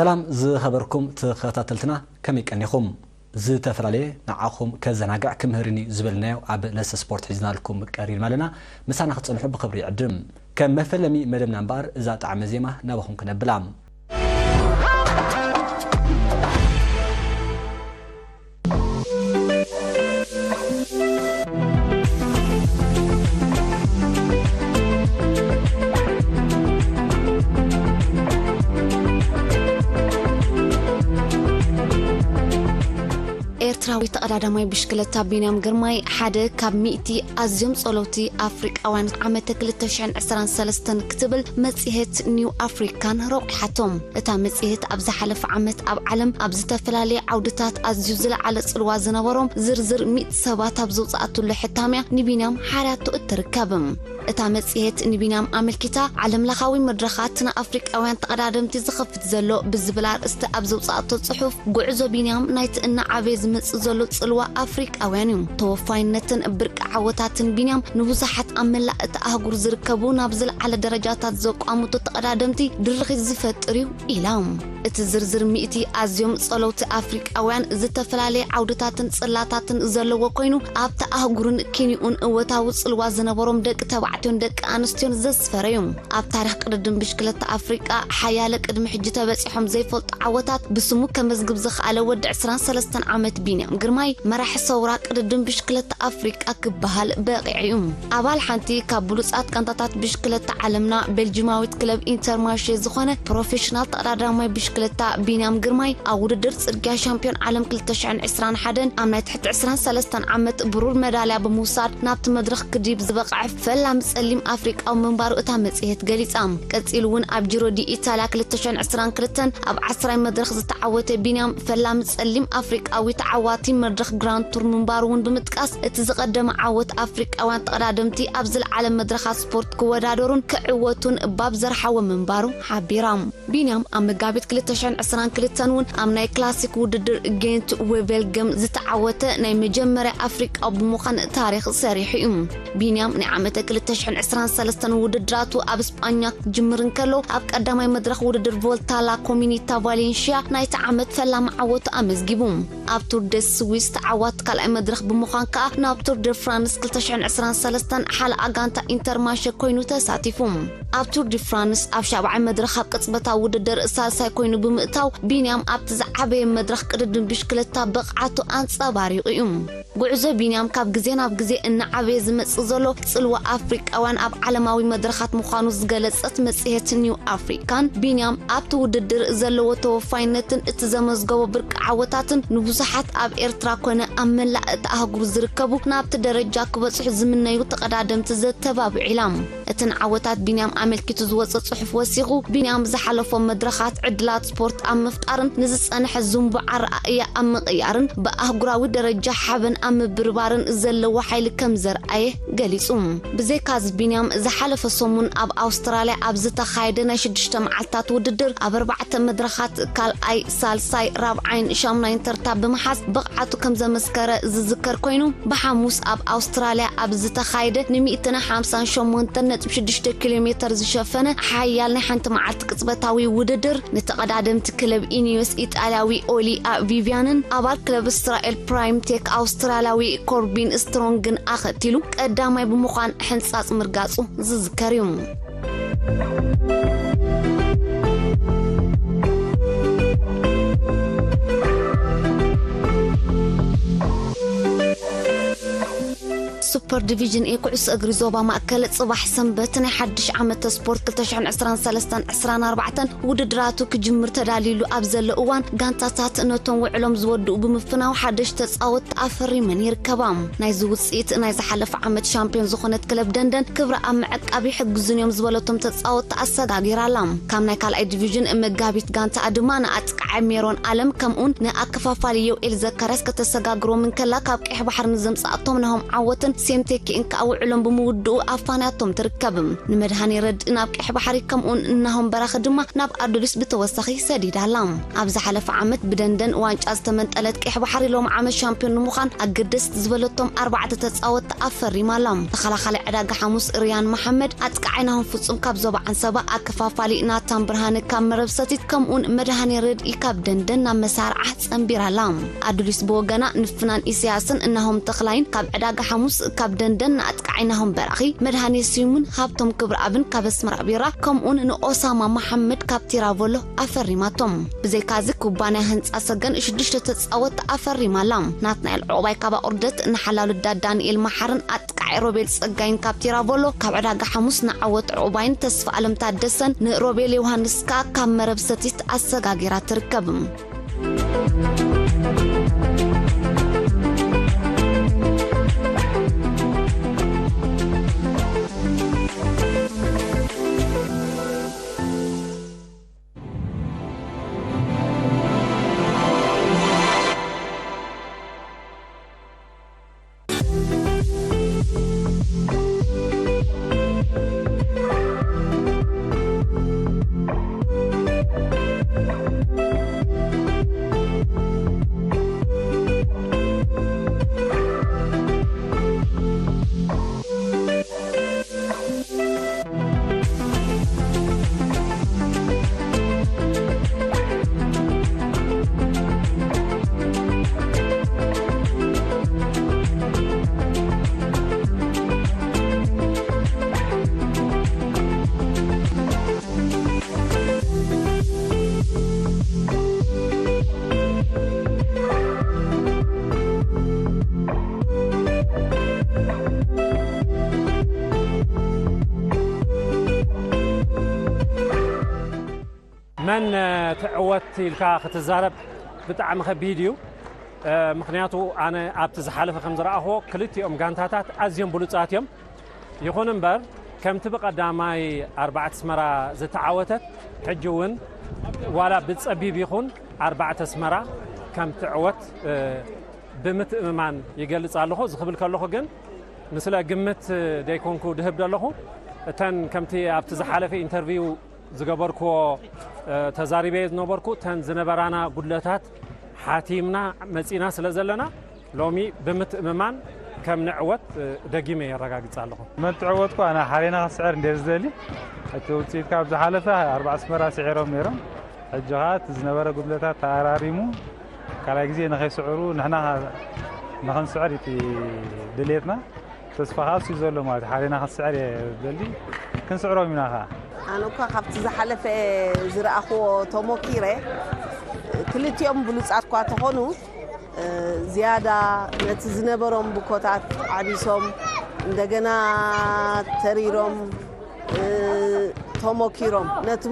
ሰላም ዝኸበርኩም ተኸታተልትና፣ ከመይ ቀኒኹም? ዝተፈላለየ ንዓኹም ከዘናግዕ ክምህርን እዩ ዝበልናዮ ኣብ ለሰ ስፖርት ሒዝናልኩም ቀሪብና ኣለና። ምሳና ክትጸንሑ ብኽብሪ ይዕድም። ከም መፈለሚ መደብና እምበኣር፣ እዛ ጣዕመ ዜማ ናባኹም ክነብላ። ኤርትራዊ ተቐዳዳማይ ብሽክለታ ቢንያም ግርማይ ሓደ ካብ ሚእቲ ኣዝዮም ጸለውቲ ኣፍሪቃውያን ዓመተ ክልተ ሽሕን ዕስራን ሰለስተን ክትብል መጽሔት ኒው ኣፍሪካን ረቑሓቶም። እታ መጽሔት ኣብ ዝሓለፈ ዓመት ኣብ ዓለም ኣብ ዝተፈላለየ ዓውድታት ኣዝዩ ዝለዓለ ጽልዋ ዝነበሮም ዝርዝር ሚእቲ ሰባት ኣብ ዘውጽኣትሉ ሕታምያ ንቢንያም ሓርያቶ እትርከብ። እታ መጽሔት ንቢንያም ኣመልኪታ፣ ዓለምለኻዊ መድረኻት ንኣፍሪቃውያን ተቐዳደምቲ ዝኸፍት ዘሎ ብዝብል ኣርእስቲ ኣብ ዘውጽኣቶ ጽሑፍ፣ ጉዕዞ ቢንያም ናይቲ እናዓበየ ዝመጽእ ዘሎ ጽልዋ ኣፍሪቃውያን እዩ። ተወፋይነትን ብርቂ ዓወታትን ቢንያም ንብዙሓት ኣብ መላእ እታ ኣህጉር ዝርከቡ ናብ ዝለዓለ ደረጃታት ዘቋምቱ ተቐዳደምቲ ድርኺት ዝፈጥር እዩ ኢላ። እቲ ዝርዝር ሚእቲ ኣዝዮም ጸለውቲ ኣፍሪቃውያን ዝተፈላለየ ዓውድታትን ጽላታትን ዘለዎ ኮይኑ፣ ኣብታ ኣህጉርን ኪንኡን እወታዊ ጽልዋ ዝነበሮም ደቂ ተባዕትዮን ደቂ ኣንስትዮን ዘስፈረ እዩ። ኣብ ታሪኽ ቅድድም ብሽክለታ ኣፍሪቃ ሓያለ ቅድሚ ሕጂ ተበጺሖም ዘይፈልጡ ዓወታት ብስሙ ከመዝግብ ዝኸኣለ ወዲ ዕስራን ሰለስተን ዓመት ቢንያም ግርማይ፣ መራሒ ሰውራ ቅድድም ብሽክለታ ኣፍሪቃ ክበሃል በቒዑ እዩ። ኣባል ሓንቲ ካብ ብሉጻት ጋንታታት ብሽክለታ ዓለምና፣ ቤልጂማዊት ክለብ ኢንተርማርሼ ዝኾነ ፕሮፌሽናል ተቐዳዳማይ ብሽክለታ ቢንያም ግርማይ፣ ኣብ ውድድር ጽርግያ ሻምፒዮን ዓለም ክልተ ሽሕን ዕስራን ሓደን ኣብ ናይ ትሕቲ ዕስራን ሰለስተን ዓመት ብሩር መዳልያ ብምውሳድ ናብቲ መድረኽ ክድይብ ዝበቕዐ ፈላሚ ጸሊም ኣፍሪቃዊ ምንባሩ እታ መጽሔት ገሊጻ። ቀጺሉ እውን ኣብ ጂሮ ዲ ኢታልያ ክልተ ሽሕን ዕስራን ክልተን ኣብ ዓስራይ መድረኽ ዝተዓወተ ቢንያም፣ ፈላሚ ጸሊም ኣፍሪቃዊ ተዓዋቲ መድረኽ ግራንድ ቱር ምንባሩ እውን ብምጥቃስ፣ እቲ ዝቐደመ ዓወት ኣፍሪቃውያን ተቐዳደምቲ ኣብ ዝለዓለ መድረኻት ስፖርት ክወዳደሩን ክዕወቱን ባብ ዘርሓወ ምንባሩ ሓቢራ። ቢንያም ኣብ መጋቢት ክልተ ሽሕን ዕስራን ክልተን እውን ኣብ ናይ ክላሲክ ውድድር ጌንት ዌቨልገም ዝተዓወተ ናይ መጀመርያ ኣፍሪቃዊ ብምዃን ታሪኽ ሰሪሑ እዩ። ቢንያም ናይ ዓመተ ክልተ ሽሕን ዕስራን ሰለስተን ውድድራቱ ኣብ ስጳኛ ክጅምር እንከሎ፣ ኣብ ቀዳማይ መድረኽ ውድድር ቮልታ ላ ኮሚኒታ ቫሌንሽያ ናይቲ ዓመት ፈላሚ ዓወቱ ኣመዝጊቡ። ኣብ ቱር ደ ስዊስ ተዓዋቲ ካልኣይ መድረኽ ብምዃን ከኣ ናብ ቱር ደ ፍራንስ ክልተ ሽሕን ዕስራን ሰለስተን ሓለኣ ጋንታ ኢንተርማርሸ ኮይኑ ተሳቲፉ። ኣብ ቱር ዲ ፍራንስ ኣብ ሻብዓይ መድረኽ ኣብ ቅጽበታዊ ውድድር ሳልሳይ ኮይኑ ብምእታው፣ ቢንያም ኣብቲ ዝዓበየ መድረኽ ቅድድም ብሽክለታ ብቕዓቱ ኣንጸባሪቑ እዩ። ጉዕዞ ቢንያም ካብ ግዜ ናብ ግዜ እናዓበየ ዝመጽእ ዘሎ ጽልዋ ኣፍሪቃውያን ኣብ ዓለማዊ መድረኻት ምዃኑ ዝገለጸት መጽሔት ኒው ኣፍሪካን፣ ቢንያም ኣብቲ ውድድር ዘለዎ ተወፋይነትን እቲ ዘመዝገቦ ብርቂ ዓወታትን ንብዙሓት ኣብ ኤርትራ ኮነ ኣብ መላእ እታ ኣህጉር ዝርከቡ ናብቲ ደረጃ ክበጽሑ ዝምነዩ ተቐዳደምቲ ዘተባብዑ ኢላ። እተን ዓወታት ቢንያም ኣመልኪቱ ዝወጸ ጽሑፍ ወሲኹ፣ ቢንያም ዝሓለፎ መድረኻት ዕድላት ስፖርት ኣብ ምፍጣርን ንዝጸንሐ ዝንቡዕ ኣረኣእያ ኣብ ምቕያርን ብኣህጉራዊ ደረጃ ሓበን ኣብ ምብርባርን ዘለዎ ሓይሊ ከም ዘርኣየ ገሊጹ። ብዘይካዚ ቢንያም ዝሓለፈ ሰሙን ኣብ ኣውስትራልያ ኣብ ዝተኻየደ ናይ ሽዱሽተ መዓልታት ውድድር ኣብ ኣርባዕተ መድረኻት ካልኣይ፣ ሳልሳይ፣ ራብዓይን ሻምናይን ተርታ ብምሓዝ ብቕዓቱ ከም ዘመስከረ ዝዝከር ኮይኑ፣ ብሓሙስ ኣብ ኣውስትራልያ ኣብ ዝተኻየደ ንሚእትን ሓምሳን ሸሞንተን ነጥቢ ሽዱሽተ ኪሎ ሜተር ዝሸፈነ ሓያል ናይ ሓንቲ መዓልቲ ቅጽበታዊ ውድድር፣ ንተቐዳደምቲ ክለብ ኢኒዮስ ኢጣልያዊ ኦሊ ቪቪያንን ኣባል ክለብ እስራኤል ፕራይም ቴክ ኣውስትራልያዊ ኮርቢን ስትሮንግን ኣኸቲሉ ቀዳማይ ብምዃን ሕንጻጽ ምርጋጹ ዝዝከር እዩ። ሱፐር ዲቪዥን ኤ ኩዕሶ እግሪ ዞባ ማእከል ጽባሕ ሰንበት ናይ ሓድሽ ዓመተ ስፖርት ክልተ ሽሕን ዕስራን ሰለስተን ዕስራን ኣርባዕተን ውድድራቱ ክጅምር ተዳልዩሉ ኣብ ዘሎ እዋን፣ ጋንታታት ነቶም ውዕሎም ዝወድኡ ብምፍናው ሓደሽ ተጻወትቲ ኣፈሪመን ይርከባ። ናይዚ ውጽኢት ናይ ዝሓለፈ ዓመት ሻምፒዮን ዝኾነት ክለብ ደንደን ክብራ ኣብ ምዕቃብ ይሕግዙን እዮም ዝበለቶም ተጻወትቲ ኣሰጋጊራ ኣላ። ካብ ናይ ካልኣይ ዲቪዥን መጋቢት ጋንታኣ ድማ ንኣጥቃዓይ ሜሮን ኣለም ከምኡን ንኣከፋፋሊ ዮኤል ዘካርያስ ከተሰጋግሮም እንከላ፣ ካብ ቀይሕ ባሕሪ ንዘምጻኣቶም ናሆም ዓወትን ሴምቴኪን ከኣ ውዕሎም ብምውድኡ ኣፋንያቶም ትርከብ። ንመድሃኔ ረድእ ናብ ቀይሕ ባሕሪ ከምኡውን እናሆም በራኺ ድማ ናብ ኣዱሊስ ብተወሳኺ ሰዲዳ ኣላ። ኣብ ዝሓለፈ ዓመት ብደንደን ዋንጫ ዝተመንጠለት ቀይሕ ባሕሪ ሎም ዓመት ሻምፒዮን ንምዃን ኣገደስቲ ዝበለቶም ኣርባዕተ ተጻወትቲ ኣፈሪማ ኣላ። ተኸላኻሊ ዕዳጋ ሓሙስ ሪያን መሓመድ፣ ኣጥቃዓይ ናሆም ፍጹም ካብ ዞባ ዓንሰባ፣ ኣከፋፋሊ ናታን ብርሃነ ካብ መረብ ሰቲት ከምኡውን መድሃኔ ረድኢ ካብ ደንደን ናብ መሳርዓ ጸንቢራ ኣላ። ኣዱሊስ ብወገና ንፍናን ኢሳያስን እናሆም ተኽላይን ካብ ዕዳጋ ሓሙስ ካብ ደንደን ንኣጥቃዓይ ናሆም በራኺ፣ መድሃኔ ስዩምን ሃብቶም ክብረኣብን ካብ ኣስመራ ቢራ ከምኡውን ንኦሳማ መሓመድ ካብ ቲራቮሎ ኣፈሪማቶም። ብዘይካዚ ኩባንያ ህንጻ ሰገን ሽዱሽተ ተጻወትቲ ኣፈሪማ ኣላ። ናትናኤል ዑቕባይ ካብ ኣቑርደት፣ ንሓላሉ ዳ ዳንኤል መሓርን ኣጥቃዓይ ሮቤል ጸጋይን ካብ ቲራቮሎ፣ ካብ ዕዳጋ ሓሙስ ንዓወት ዑቕባይን ተስፋ ኣለም ታደሰን ንሮቤል ዮሃንስ ከኣ ካብ መረብ ሰቲት ኣሰጋጊራ ትርከብ። መን ትዕወት ኢልካ ክትዛረብ ብጣዕሚ ከቢድ እዩ። ምክንያቱ ኣነ ኣብቲ ዝሓለፈ ከም ዝረኣኽዎ ክልቲኦም ጋንታታት ኣዝዮም ብሉጻት እዮም። ይኹን እምበር ከምቲ ብቐዳማይ ኣርባዕተ ኣስመራ ዝተዓወተት፣ ሕጂ እውን ዋላ ብጸቢብ ይኹን ኣርባዕተ ኣስመራ ከም ትዕወት ብምትእምማን ይገልጽ ኣለኹ። እዚ ክብል ከለኹ ግን ንስለ ግምት ደይኮንኩ ድህብ ዘለኹ። እተን ከምቲ ኣብቲ ዝሓለፈ ኢንተርቪው ዝገበርክዎ ተዛሪበ ዝነበርኩ፣ እተን ዝነበራና ጉድለታት ሓቲምና መጺና ስለ ዘለና ሎሚ ብምትእምማን ከም ንዕወት ደጊመ የረጋግጽ ኣለኹ። መን ትዕወትኩ ኣነ ሓሬና ክስዕር እንደ ዝደሊ፣ እቲ ውፅኢት ካብ ዝሓለፈ ኣርባዕ ኣስመራ ስዒሮም ነይሮም። ሕጂ ኸዓ እቲ ዝነበረ ጉድለታት ተኣራሪሙ ካልኣይ ግዜ ንኸይስዕሩ ንሕና ንኽንስዕር እቲ ድሌትና። ተስፋ ኸዓ እሱ እዩ ዘሎ ማለት ሓሬና ክንስዕር እየ ዝደሊ። ክንስዕሮም ኢና ኸዓ። ኣነ እኳ ካብቲ ዝሓለፈ ዝረኣኽዎ ተሞኪረ፣ ክልቲኦም ብሉጻት እኳ ተኾኑ፣ ዝያዳ ነቲ ዝነበሮም ብኮታት ዓቢሶም፣ እንደገና ተሪሮም፣ ተሞኪሮም፣ ነቲ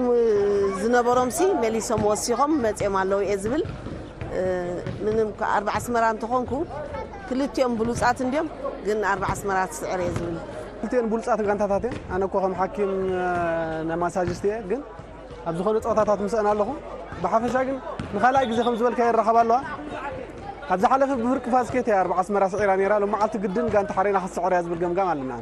ዝነበሮም ሲ መሊሶም ወሲኾም መጺኦም ኣለዉ እየ ዝብል። ምንም ኣርባዕ ኣስመራ እንተኾንኩ ክልቲኦም ብሉጻት እንዲዮም፣ ግን ኣርባዕ ኣስመራ ትስዕር እየ ዝብል። ክልቲኦን ብሉጻት ጋንታታት እየን። ኣነ እኮ ከም ሓኪም ናይ ማሳጅስት እየ፣ ግን ኣብ ዝኾነ ጸወታታት ምስአን ኣለኹ። ብሓፈሻ ግን ንኻልኣይ ግዜ ከም ዝበልካ ይረኸባ ኣለዋ። ኣብ ዝሓለፈ ብፍርቂ ፋዝ ከይተ ኣርባዕ ኣስመራ ስዒራ ነይራ። ሎም መዓልቲ ግድን ጋንታ ሓሬና ክትስዕር እያ ዝብል ገምጋም ኣለና።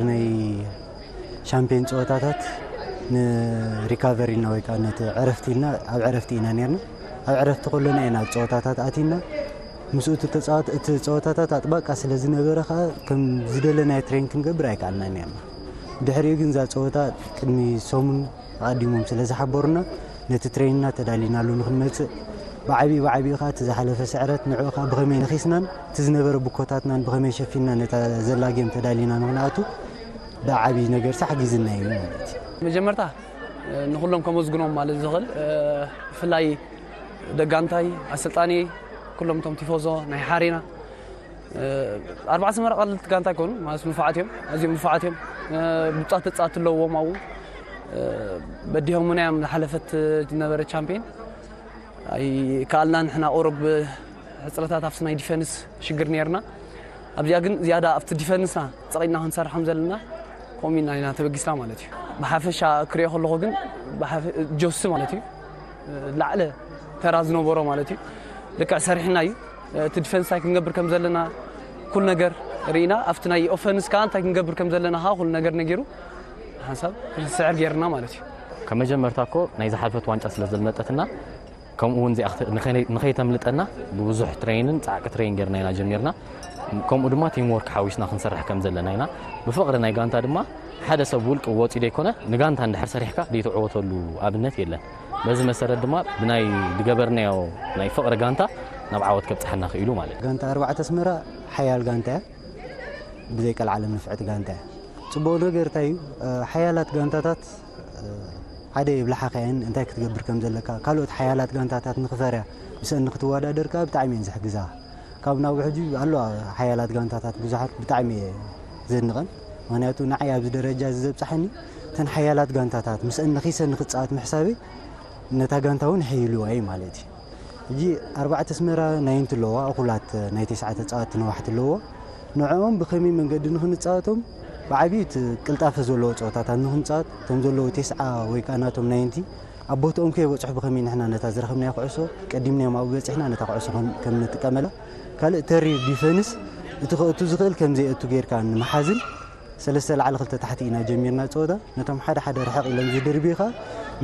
ናይ ሻምፒዮን ፀወታታት ንሪካቨሪ ኢልና ወይ ከዓ ነቲ ዕረፍቲ ኢልና ኣብ ዕረፍቲ ኢና ነርና። ኣብ ዕረፍቲ ከሎና ኢና ኣብ ፀወታታት ኣቲና። ምስኡ እቲ ተፃወት እቲ ፀወታታት ኣጥባቃ ስለ ዝነበረ ከዓ ከም ዝደለናዮ ትሬን ክንገብር ኣይከኣልና ነርና። ድሕሪኡ ግን እዛ ፀወታ ቅድሚ ሰሙን ኣቐዲሞም ስለ ዝሓበሩና ነቲ ትሬንና ተዳሊናሉ ንክንመፅእ ብዓብዩ ብዓብዩ ከዓ እቲ ዝሓለፈ ስዕረት ንዕኡ ከዓ ብኸመይ ነኺስናን እቲ ዝነበረ ብኮታትናን ብኸመይ ሸፊንና ነታ ዘላ ጌም ተዳሊና ንክንኣቱ ብዓብዪ ነገር ሓጊዝና እዩ ማለት እዩ። መጀመርታ ንኩሎም ከመስግኖም ማለት ዝኽእል ብፍላይ ደጋንታይ ኣሰልጣኒ ኩሎም እቶም ቲፎዞ ናይ ሓሬና ኣርባዕተ ኣስመራ ቀለልቲ ጋንታ ኣይኮኑ ማለት ንፉዓት እዮም፣ ኣዝዮም ንፉዓት እዮም። ብጻት ተጻት ኣለዎም ኣብኡ በዲሆምና እዮም ዝሓለፈት ዝነበረ ቻምፒዮን ኣይከኣልና ንሕና ቁሩብ ሕፅረታት ኣብቲ ናይ ዲፈንስ ሽግር ነርና። ኣብዚኣ ግን ዝያዳ ኣብቲ ዲፈንስና ፀቒጥና ክንሰርሕ ከም ዘለና ከምኡ ኢና ኢና ተበጊስና ማለት እዩ። ብሓፈሻ ክሪኦ ከለኹ ግን ጆሲ ማለት እዩ ላዕለ ተራ ዝነበሮ ማለት እዩ። ልክዕ ሰሪሕና እዩ እቲ ዲፈንስ እንታይ ክንገብር ከም ዘለና ኩሉ ነገር ርኢና ኣብቲ ናይ ኦፈንስ ከዓ እንታይ ክንገብር ከም ዘለና ከዓ ኩሉ ነገር ነጊሩ ሓንሳብ ስዕር ገይርና ማለት እዩ። ካብ መጀመርታ እኮ ናይ ዝሓለፈት ዋንጫ ስለ ዘልመጠትና ከምኡ እውን ንኸይተምልጠና ብብዙሕ ትሬይንን ፃዕቂ ትሬይን ጌርና ኢና ጀሚርና። ከምኡ ድማ ቲም ወርክ ሓዊስና ክንሰርሕ ከም ዘለና ኢና። ብፍቕሪ ናይ ጋንታ ድማ ሓደ ሰብ ውልቂ ወፂኡ ዘይኮነ ንጋንታ እንድሕር ሰሪሕካ ዘይትዕወተሉ ኣብነት የለን። በዚ መሰረት ድማ ብናይ ዝገበርናዮ ናይ ፍቕሪ ጋንታ ናብ ዓወት ከብፅሓና ክኢሉ ማለት እዩ። ጋንታ ኣርባዕተ ኣስመራ ሓያል ጋንታ እያ። ብዘይ ቀልዓለም ንፍዕቲ ጋንታ እያ። ፅቡቕ ነገር እንታይ እዩ? ሓያላት ጋንታታት ሓደ የብልሓኻ እየን እንታይ ክትገብር ከም ዘለካ ካልኦት ሓያላት ጋንታታት ንኽፈርያ ምስአን ንክትወዳደር ከዓ ብጣዕሚ እየን ዝሕግዛኻ። ካብ ናብ ሕጂ ኣለዋ ሓያላት ጋንታታት ብዙሓት ብጣዕሚ እየ ዘድንቐን። ምክንያቱ ንዓይ ኣብዚ ደረጃ እዚ ዘብፅሓኒ እተን ሓያላት ጋንታታት ምስአን ነኺሰ ንክፃወት ምሕሳበይ ነታ ጋንታ እውን ሕይልዋ እዩ ማለት እዩ። ሕጂ ኣርባዕተ ኣስመራ ናይንቲ ኣለዋ፣ እኹላት ናይ ተስዓ ተፃወትቲ ነዋሕቲ ኣለዋ። ንዕኦም ብኸመይ መንገዲ ንኽንፃወቶም ብዓብዩ እቲ ቅልጣፈ ዘለዎ ፀወታታት ንኽንፃወት እቶም ዘለዉ ተስዓ ወይ ከዓ ናቶም ናይንቲ ኣብ ቦትኦም ከይበፅሑ ብኸመይ ንሕና ነታ ዝረኸብናያ ኩዕሶ ቀዲምናዮም ኣብኡ በፂሕና ነታ ኩዕሶ ከም ከም ንጥቀመላ ካልእ ተሪር ዲፈንስ እቲ ከእቱ ዝኽእል ከም ዘይእቱ ጌርካ ንምሓዝን ሰለስተ ላዕሊ ክልተ ታሕቲ ኢና ጀሚርና ፀወታ። ነቶም ሓደ ሓደ ርሕቕ ኢሎም ዝድርብዩ ከዓ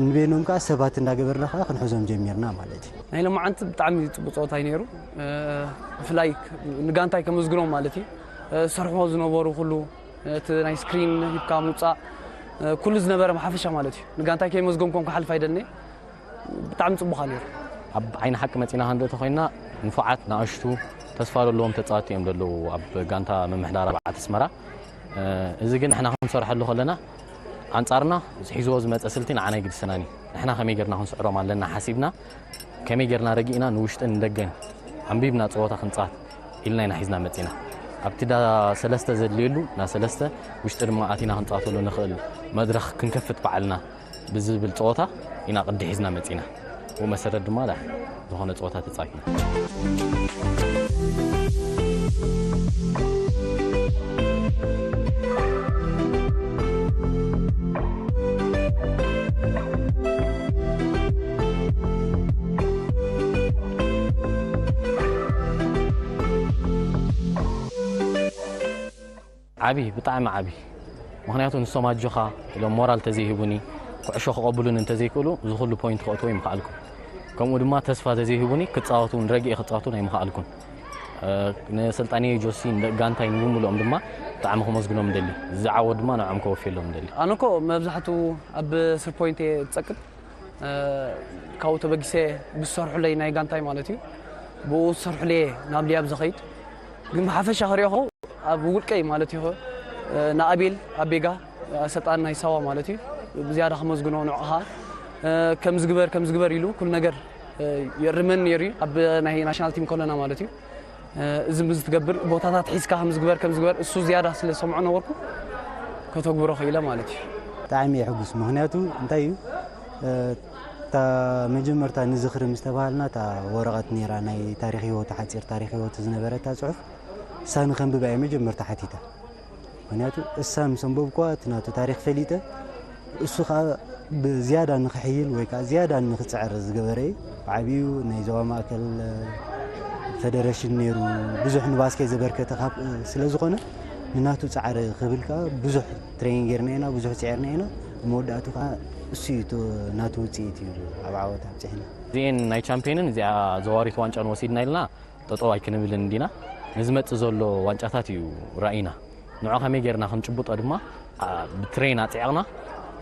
ንበይኖም ከዓ ሰባት እንዳገበርና ከዓ ክንሕዞም ጀሚርና ማለት እዩ። ናይ ሎማዓንቲ ብጣዕሚ ፅቡቅ ፀወታ እዩ ነይሩ። ብፍላይ ንጋንታይ ከመስግኖም ማለት እዩ ዝሰርሕዎ ዝነበሩ ኩሉ እቲ ናይ ስክሪን ሂብካ ምውፃእ ኩሉ ዝነበረ ብሓፈሻ ማለት እዩ ንጋንታይ ከይመስገንኩም ክሓልፍ ኣይደልን እየ። ብጣዕሚ ፅቡቕ ነይሩ። ኣብ ዓይኒ ሓቂ መፂና ክንርኢ ተኮይንና ንፉዓት ንኣሽቱ ተስፋ ዘለዎም ተፃወትቲ እዮም ዘለዉ ኣብ ጋንታ ምምሕዳር ኣርባዕተ ኣስመራ። እዚ ግን ንሕና ክንሰርሐሉ ከለና ኣንፃርና እዚ ሒዝዎ ዝመፀ ስልቲ ንዓና ኣይግድሰናን እዩ። ንሕና ከመይ ጌርና ክንስዕሮም ኣለና ሓሲብና ከመይ ጌርና ረጊእና ንውሽጥን ንደገን ኣንቢብና ፀወታ ክንፃወት ኢልና ኢና ሒዝና መፂና። ኣብቲ ዳ ሰለስተ ዘድልየሉ ዳ ሰለስተ ውሽጢ ድማ ኣቲና ክንፃወተሉ ንኽእል መድረኽ ክንከፍት ባዕልና ብዝብል ፀወታ ኢና ቅዲ ሒዝና መፂና። ብኡ መሰረት ድማ ዝኾነ ፀወታ ተፃዊትና። ዓቢ ብጣዕሚ ዓቢ ምኽንያቱ ንሶም ኣጆኻ ኢሎም ሞራል ተዘይሂቡኒ ኩዕሾ ክቐብሉኒ እንተዘይክእሉ እዚ ኩሉ ፖይንት ከእትዎ ኣይምኽኣልኩን። ከምኡ ድማ ተስፋ ተዘይሂቡኒ ክጻወቱ እውን ረጊኤ ክጻወቱ ኣይምኽኣልኩን። ንሰልጣኒ ጆሲ ንደቂ ጋንታይ ንብምልኦም ድማ ብጣዕሚ ከመስግኖም እደሊ። እዚ ዓወት ድማ ንዕኦም ከወፍየሎም እደሊ። ኣነ እኮ መብዛሕትኡ ኣብ ስሪ ፖይንት እየ ዝጸቅጥ። ካብኡ ተበጊሰ ብዝሰርሑለይ ናይ ጋንታይ ማለት እዩ። ብኡ ዝሰርሑለይ እየ ናብ ሊያብ ዝኸይድ። ግን ብሓፈሻ ክሪኦ ከ ኣብ ውልቀይ ማለት እዩ ንኣቤል ኣቤጋ ኣሰልጣኒ ናይ ሳዋ ማለት እዩ ብዝያዳ ከመስግኖ ንዕኻ ከምዚ ግበር ከምዚ ግበር ኢሉ ኩሉ ነገር የርመኒ ነይሩ እዩ ኣብ ናይ ናሽናል ቲም ከለና ማለት እዩ። እዚ ምስ ትገብር ቦታታት ሒዝካ ከም ዝግበር ከም ዝግበር እሱ ዝያዳ ስለ ዝሰምዖ ነበርኩ ከተግብሮ ክኢለ ማለት እዩ። ብጣዕሚ የሕጉስ ምክንያቱ እንታይ እዩ እታ መጀመርታ ንዝኽሪ ምስ ተባሃልና እታ ወረቐት ነይራ ናይ ታሪክ ህይወቱ ሓፂር ታሪክ ህይወቱ ዝነበረታ ፅሑፍ እሳ ንከንብባ እየ መጀመርታ ሓቲታ። ምክንያቱ እሳ ምስ ኣንበብኩዋ እቲ ናቱ ታሪክ ፈሊጠ እሱ ከዓ ብዝያዳ ንክሕይል ወይ ከዓ ዝያዳ ንክፅዕር ዝገበረ እዩ። ብዓብዩ ናይ ዞባ ማእከል ፈደረሽን ነይሩ ብዙሕ ንባስኬት ዘበርከተ ካብ ስለ ዝኾነ ንናቱ ጻዕሪ ክብል ከኣ ብዙሕ ትሬኒንግ ጌርና ኢና፣ ብዙሕ ጽዒርና ኢና። መወዳእቱ ከኣ እሱ እዩ እቲ ናቱ ውጽኢት እዩ ኣብ ዓወት ኣብጺሕና። እዚኤን ናይ ቻምፒየንን እዚኣ ዘዋሪት ዋንጫን ወሲድና ኢልና ጠጠው ኣይክንብልን እንዲና። ንዝመጽእ ዘሎ ዋንጫታት እዩ ራእይና። ንዑ ከመይ ጌርና ክንጭብጦ ድማ፣ ኣ፣ ብትሬን ኣጽዒቕና፣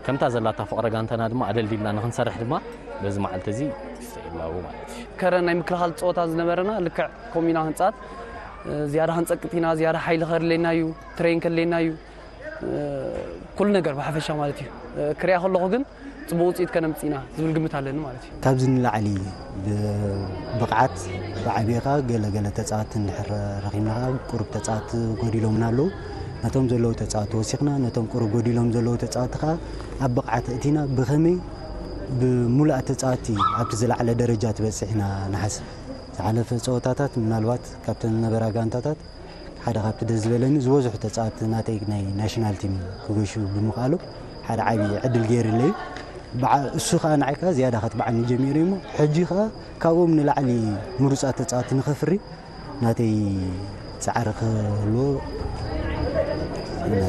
ከምታ ዘላታ ፍቕሪ ጋንታና ድማ ኣደልዲልና ንኽንሰርሕ ድማ በዚ መዓልቲ እዚ ይስተየላው ማለት እዩ። ከረ ናይ ምክልኻል ጸወታ ዝነበረና ልክዕ ከምኡ ኢና ክንጻወት፣ ዝያዳ ክንጸቅጥ ኢና፣ ዝያዳ ሓይሊ ከድልየና እዩ፣ ትሬን ከድልየና እዩ፣ ኩሉ ነገር ብሓፈሻ ማለት እዩ። ክሪኣ ከለኹ ግን ጽቡቕ ውጽኢት ከነምጽእ ኢና ዝብል ግምት ኣለኒ ማለት እዩ። ካብዚ ንላዕሊ ብ-፣ ብቕዓት ብዓቢኻ ገለ ገለ ተጻወትቲ እንድሕር ረኺብና ከኣ ቁሩብ ተጻወትቲ ጎዲሎምና ኣለዉ። ነቶም ዘለዉ ተጻወትቲ ወሲኽና፣ ነቶም ቁሩብ ጎዲሎም ዘለዉ ተጻወትቲ ከኣ ኣብ ብቕዓት እቲና ብኸመይ ብሙሉኣት ተጻወትቲ ኣብቲ ዝለዓለ ደረጃ ትበጽሕ ኢና ንሓስብ። ዝሓለፈ ጸወታታት ምናልባት ካብተን ዝነበራ ጋንታታት ሓደ ካብቲ ደስ ዝበለኒ ዝበዝሑ ተጻወትቲ ናተይ ናይ ናሽናል ቲም ክገሹ ብምኽኣሎም ሓደ ዓቢ ዕድል ገይሩለይ። በዓ-፣ እሱ ኸኣ ንዓይ ከኣ ዝያዳ ከትብዓኒ ጀሚሩ እሞ ሕጂ ኸኣ ካብኦም ንላዕሊ ምሩጻት ተጻወትቲ ንኸፍሪ ናተይ ጻዕሪ ክህልዎ ይምነ።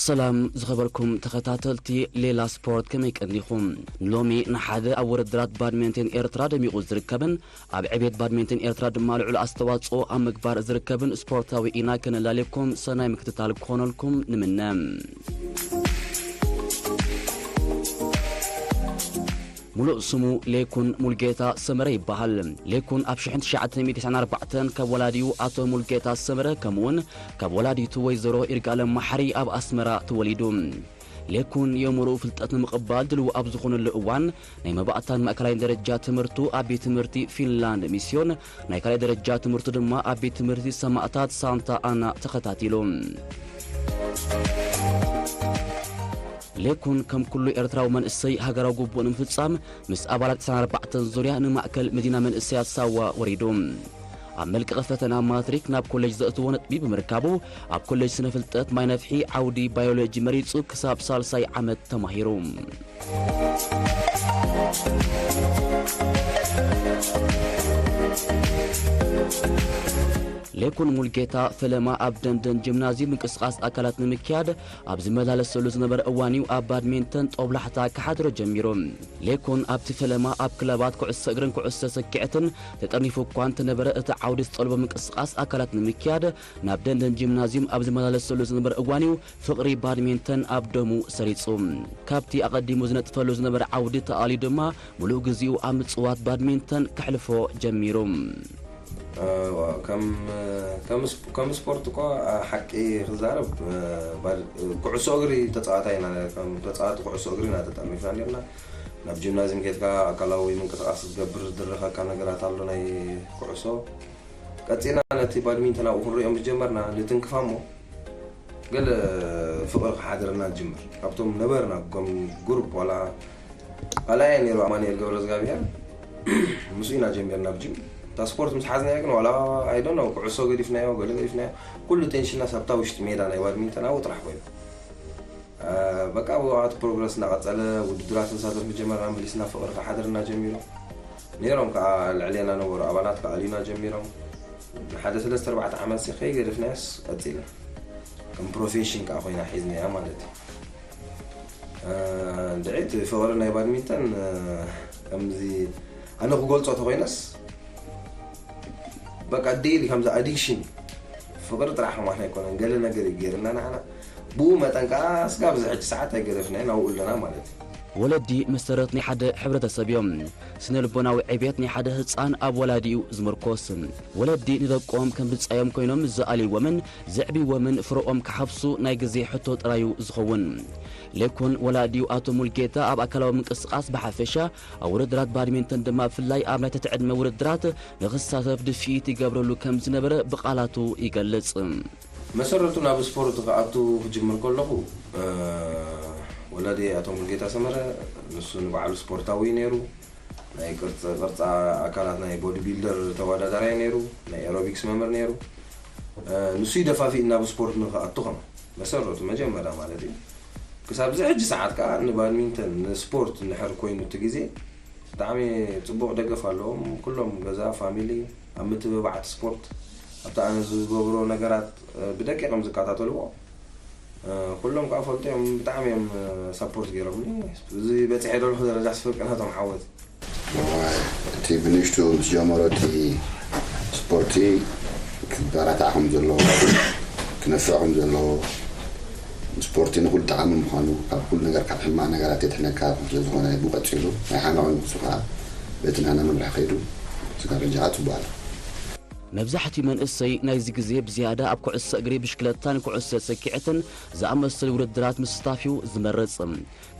ሰላም ዝኸበርኩም ተኸታተልቲ ሌላ ስፖርት፣ ከመይ ቀኒኹም? ሎሚ ንሓደ ኣብ ውድድራት ባድሜንቴን ኤርትራ ደሚቑ ዝርከብን ኣብ ዕቤት ባድሜንቴን ኤርትራ ድማ ልዑል ኣስተዋጽኦ ኣብ ምግባር ዝርከብን ስፖርታዊ ኢና ከነላልየኩም ሰናይ ምክትታል ክኾነልኩም ንምነ። ሙሉእ ስሙ ሌኩን ሙልጌታ ሰመረ ይበሃል። ሌኩን ኣብ ሽሕን ትሽዓተ ሚእትን ተስዓን ኣርባዕተን ካብ ወላዲኡ ኣቶ ሙልጌታ ሰመረ ከምኡውን ካብ ወላዲቱ ወይዘሮ ይርጋለም መሓሪ ኣብ ኣስመራ ተወሊዱ። ሌኩን የእምሮኡ ፍልጠት ንምቕባል ድልው ኣብ ዝኾነሉ እዋን ናይ መባእታን ማእከላይ ደረጃ ትምህርቱ ኣብ ቤት ትምህርቲ ፊንላንድ ሚስዮን፣ ናይ ካልኣይ ደረጃ ትምህርቱ ድማ ኣብ ቤት ትምህርቲ ሰማእታት ሳንታ ኣና ተኸታቲሉ። ሌኩን ከም ኩሉ ኤርትራዊ መንእሰይ ሃገራዊ ግቡእ ንምፍጻም ምስ ኣባላት ዕስራን ኣርባዕተን ዙርያ ንማእከል መዲና መንእሰያት ሳዋ ወሪዱ። ኣብ መልቀቒ ፈተና ማትሪክ ናብ ኮሌጅ ዘእትዎ ነጥቢ ብምርካቡ ኣብ ኮሌጅ ስነ ፍልጠት ማይ ነፍሒ ዓውዲ ባዮሎጂ መሪጹ ክሳብ ሳልሳይ ዓመት ተማሂሩ። ሌኩን ሙልጌታ ፈለማ ኣብ ደንደን ጂምናዝዩም ምንቅስቓስ ኣካላት ንምክያድ ኣብ ዝመላለሰሉ ዝነበረ እዋን እዩ ኣብ ባድሚንተን ጦብላሕታ ክሓድሮ ጀሚሩ። ሌኩን ኣብቲ ፈለማ ኣብ ክለባት ኩዕሶ እግርን ኩዕሶ ሰኪዐትን ተጠርኒፉ እኳ እንተነበረ፣ እቲ ዓውዲ ዝጠልቦ ምንቅስቓስ ኣካላት ንምክያድ ናብ ደንደን ጂምናዝዩም ኣብ ዝመላለሰሉ ዝነበረ እዋን እዩ ፍቕሪ ባድሚንተን ኣብ ደሙ ሰሪጹ። ካብቲ ኣቐዲሙ ዝነጥፈሉ ዝነበረ ዓውዲ ተኣልዩ ድማ፣ ምሉእ ግዜኡ ኣብ ምጽዋት ባድሚንተን ከሕልፎ ጀሚሩ። እ፣ ከም፣ ከም ስፕ-፣ ከም ስፖርት እኮ፣ እ፣ ሓቂ ክዛረብ፣ እ፣ ባድ-፣ እ፣ ኩዕሶ እግሪ ተጻዋታይ ኢና፣ ከም ተጻዋቲ ኩዕሶ እግሪ ኢና ተጠርኒፍና ነርና። ናብ ጂምናዝየም ኬድካ ኣካላዊ ምንቅስቓስ ክትገብር ዝድርኸካ ነገራት ኣሎ ናይ ኩዕሶ። ቀጺልና ነቲ ባድሚንተን ኣብኡ ክንሪኦ ምስ ጀመርና፣ ንትንክፋ እሞ ገለ ፍቕሪ ክሓድረና ጅምር። ካብቶም ነበርና፣ ከም ግሩፕ፣ ዋላ ካልኣይ ነይሩ ኣማኑኤል ገብረዝጋብሄር፣ ምስኡ ኢና ጀሚርና ኣብ ጂም። እታ ስፖርት ምስ ሓዝናዮ ግን፣ ዋላ፣ I don't know፣ ኩዕሶ ገዲፍናዮ፣ ገለ ገዲፍናዮ፣ ኩሉ ቴንሽንና ሳብታ ውሽጢ ሜዳ ናይ ባድሚንተን ኣብኡ ጥራሕ ኮይኑ። እ፣ በቃ፣ ብኡ እቲ ፕሮግረስ እናቐጸለ፣ ውድድራት ንሳተፍ ምጀመርና፣ መሊስና ፍቕሪ ክሓድርና ጀሚሩ። ነይሮም ከኣ ልዕሌና ነበሩ ኣባላት ክኣልዩና ጀሚሮም። ንሓደ ሰለስተ ኣርባዕተ ዓመት ሲ ከይገደፍናያስ ቀጺልና። ከም ፕሮፌሽን ከኣ ኮይና ሒዝናያ ማለት እዩ። እ፣ ድዒት ፍቕሪ ናይ ባድሚንተን፣ እ፣ ከምዚ ኣነ ክገልጾ ተኾይነስ፣ በቃ ዴይሊ ከምዚ ኣዲክሽን ፍቕሪ ጥራሕ ከማን ኣይኮነን፣ ገለ ነገር እዩ ገይርና ንዓና። ብኡ መጠን ከኣ እስካብ እዚ ሕጂ ሰዓት ኣይገደፍናዮን፣ ኣብኡ ኣለና ማለት እዩ። ወለዲ መሰረት ናይ ሓደ ሕብረተሰብ እዮም። ስነ ልቦናዊ ዕቤት ናይ ሓደ ህጻን ኣብ ወላዲኡ ዝምርኮስ። ወለዲ ንደቆም ከም ብጻዮም ኮይኖም ዝኣልይዎምን ዘዕብይዎምን ፍረኦም ክሓፍሱ ናይ ግዜ ሕቶ ጥራዩ ዝኸውን። ሌኩን ወላዲኡ ኣቶ ሙልጌታ ኣብ ኣካላዊ ምንቅስቃስ ብሓፈሻ ኣብ ውድድራት ባድሚንተን ድማ ብፍላይ ኣብ ናይ ትሕቲ ዕድመ ውድድራት ንኽሳተፍ ድፍኢት ይገብረሉ ከም ዝነበረ ብቓላቱ ይገልጽ። መሰረቱ ናብ ስፖርት ክኣቱ ክጅምር ከለኹ፣ እ፣ ወላዲ ኣቶ ሙልጌታ ሰመረ፣ ንሱ ንባዕሉ ስፖርታዊ ነይሩ። ናይ ቅርጽ፣ ቅርጻ ኣካላት ናይ ቦዲ ቢልደር ተወዳዳራይ ነይሩ፣ ናይ ኤሮቢክስ መምህር ነይሩ። እ፣ ንሱ እዩ ደፋፊእ ናብ ስፖርት ንክኣቱ ከማ መሰረቱ መጀመርያ ማለት እዩ። ክሳብ እዚ ሕጂ ሰዓት ከኣ ንባድሚንተን፣ ንስፖርት እንድሕር ኮይኑ እቲ ግዜ ብጣዕሚ ጽቡቕ ደገፍ ኣለዎም። ኩሎም ገዛ ፋሚሊ ኣብ ምትብባዕ እቲ ስፖርት፣ ኣብቲ ኣነ ዝገብሮ ነገራት፣ እ፣ ብደቂቕ እዮም ዝከታተልዎ። እ፣ ኩሎም ከኣ ፈልጦ እዮም፣ ብጣዕሚ እዮም፣ እ፣ ሰፖርት ገይሮምኒ። እዚ በጺሐ ዘለኹ ደረጃ ስፍርቂ ናቶም ዓወት። እዋይ፣ እቲ ብንእሽቱ ምስ ጀመሮ እቲ ስፖርቲ ክበራታዕ ከም ዘለዎ፣ ክነፍዕ ከም ዘለዎ፣ ስፖርቲ ንኹሉ ጠቓሚ ምዃኑ፣ ካብ ኩሉ ነገር፣ ካብ ሕማቕ ነገራት የድሕነካ ስለ ዝኾነ፣ ብኡ ቀጺሉ ናይ ሓመቕ ንሱ ከኣ በቲ ናና መምርሒ ከይዱ፣ ስጋብ ሕጂ ከኣ ጽቡቕ ኣሎ። መብዛሕትኡ መንእሰይ ናይዚ ግዜ ብዝያዳ ኣብ ኩዕሶ እግሪ፣ ብሽክለታን ኩዕሶ ሰኪዐትን ዝኣመሰሉ ውድድራት ምስታፍ እዩ ዝመርጽ።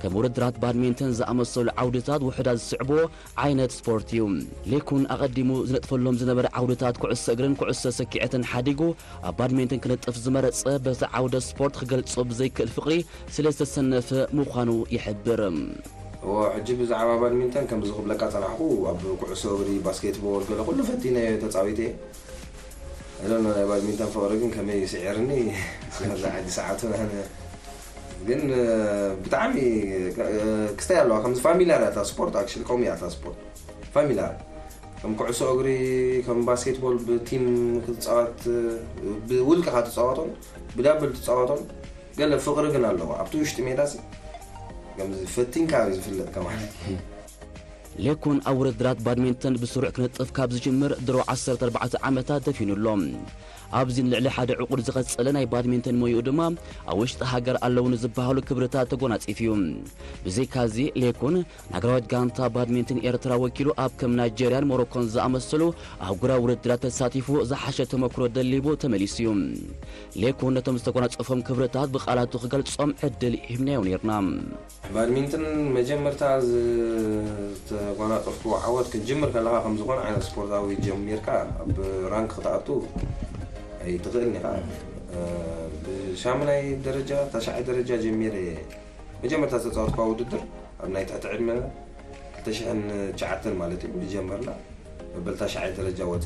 ከም ውድድራት ባድሚንተን ዝኣመሰሉ ዓውድታት ውሑዳት ዝስዕብዎ ዓይነት ስፖርት እዩ። ሌኩን ኣቐዲሙ ዝነጥፈሎም ዝነበረ ዓውድታት ኩዕሶ እግርን ኩዕሶ ሰኪዐትን ሓዲጉ ኣብ ባድሚንተን ክነጥፍ ዝመረጸ በቲ ዓውደ ስፖርት ክገልጾ ብዘይክእል ፍቕሪ ስለ ዝተሰነፈ ምዃኑ ይሕብር። እዎ፣ ሕጂ ብዛዕባ ባድሚንተን ከምዚ ክብለካ ጸናሕኩ፣ ኣብ ኩዕሶ እግሪ፣ ባስኬትቦል፣ ገለ ኩሉ ፈቲነ እየ፣ ተጻዊተ እየ። I don't know፣ ናይ ባድሚንተን ፍቕሪ ግን ከመይ ስዒርኒ፣ ስለዚ ሕጂ ሰዓቱ ናነ። ግን፣ እ፣ ብጣዕሚ፣ እ፣ ክስተይ ኣለዋ፣ ከምዚ ፋሚላር እያ እታ ስፖርት፣ ኣክቹሊ ከምኡ እያ እታ ስፖርት። ፋሚላር። ከም ኩዕሶ እግሪ፣ ከም ባስኬትቦል ብቲም ክትጻወት፣ ብውልቅኻ ትጻወቶን፣ ብዳብል ትጻወቶን፣ ገለ ፍቕሪ ግን ኣለዎ። ኣብቲ ውሽጢ ሜዳሲ፣ ከምዚ ፈቲንካ እዩ ዝፍለጥ ከማን። ሌኩን ኣብ ውድድራት ባድሚንተን ብስሩዕ ክነጥፍ ካብ ዝጅምር ድሮ ዓሰርተ ኣርባዕተ ዓመታት ደፊኑ ኣሎ። ኣብዚ ንልዕሊ ሓደ ዕቑድ ዝቐጸለ ናይ ባድሚንተን ሞይኡ ድማ ኣብ ውሽጢ ሃገር ኣለዉ ንዝበሃሉ ክብርታት ተጎናጺፉ እዩ። ብዘይካዚ፣ ሌኩን ንሃገራዊት ጋንታ ባድሚንተን ኤርትራ ወኪሉ ኣብ ከም ናይጀርያን ሞሮኮን ዝኣመሰሉ ኣህጉራዊ ውድድራት ተሳቲፉ ዝሓሸ ተመክሮ ደሊቡ ተመሊሱ እዩ። ሌኩን ነቶም ዝተጎናጸፎም ክብርታት ብቓላቱ ክገልጾም ዕድል ሂብናዮ ነይርና። ባድሚንተን መጀመርታ ዝተጓናጸፍኩዎ ዓወት ክትጅምር ከለኻ ከም ዝኾነ ዓይነት ስፖርታዊ ጀሚርካ ኣብ ራንክ ክትኣቱ ኣይትኽእልን ኢኻ። እ፣ ብሻምናይ ደረጃ፣ ታሽዓይ ደረጃ ጀሚረ እየ። መጀመርታ ዝተጻወትኩዋ ውድድር ኣብ ናይ ትሕቲ ዕድመ ክልተ ሽሕን ትሽዓተን ማለት እዩ ዝጀመርና። መበል ታሽዓይ ደረጃ ወጸ።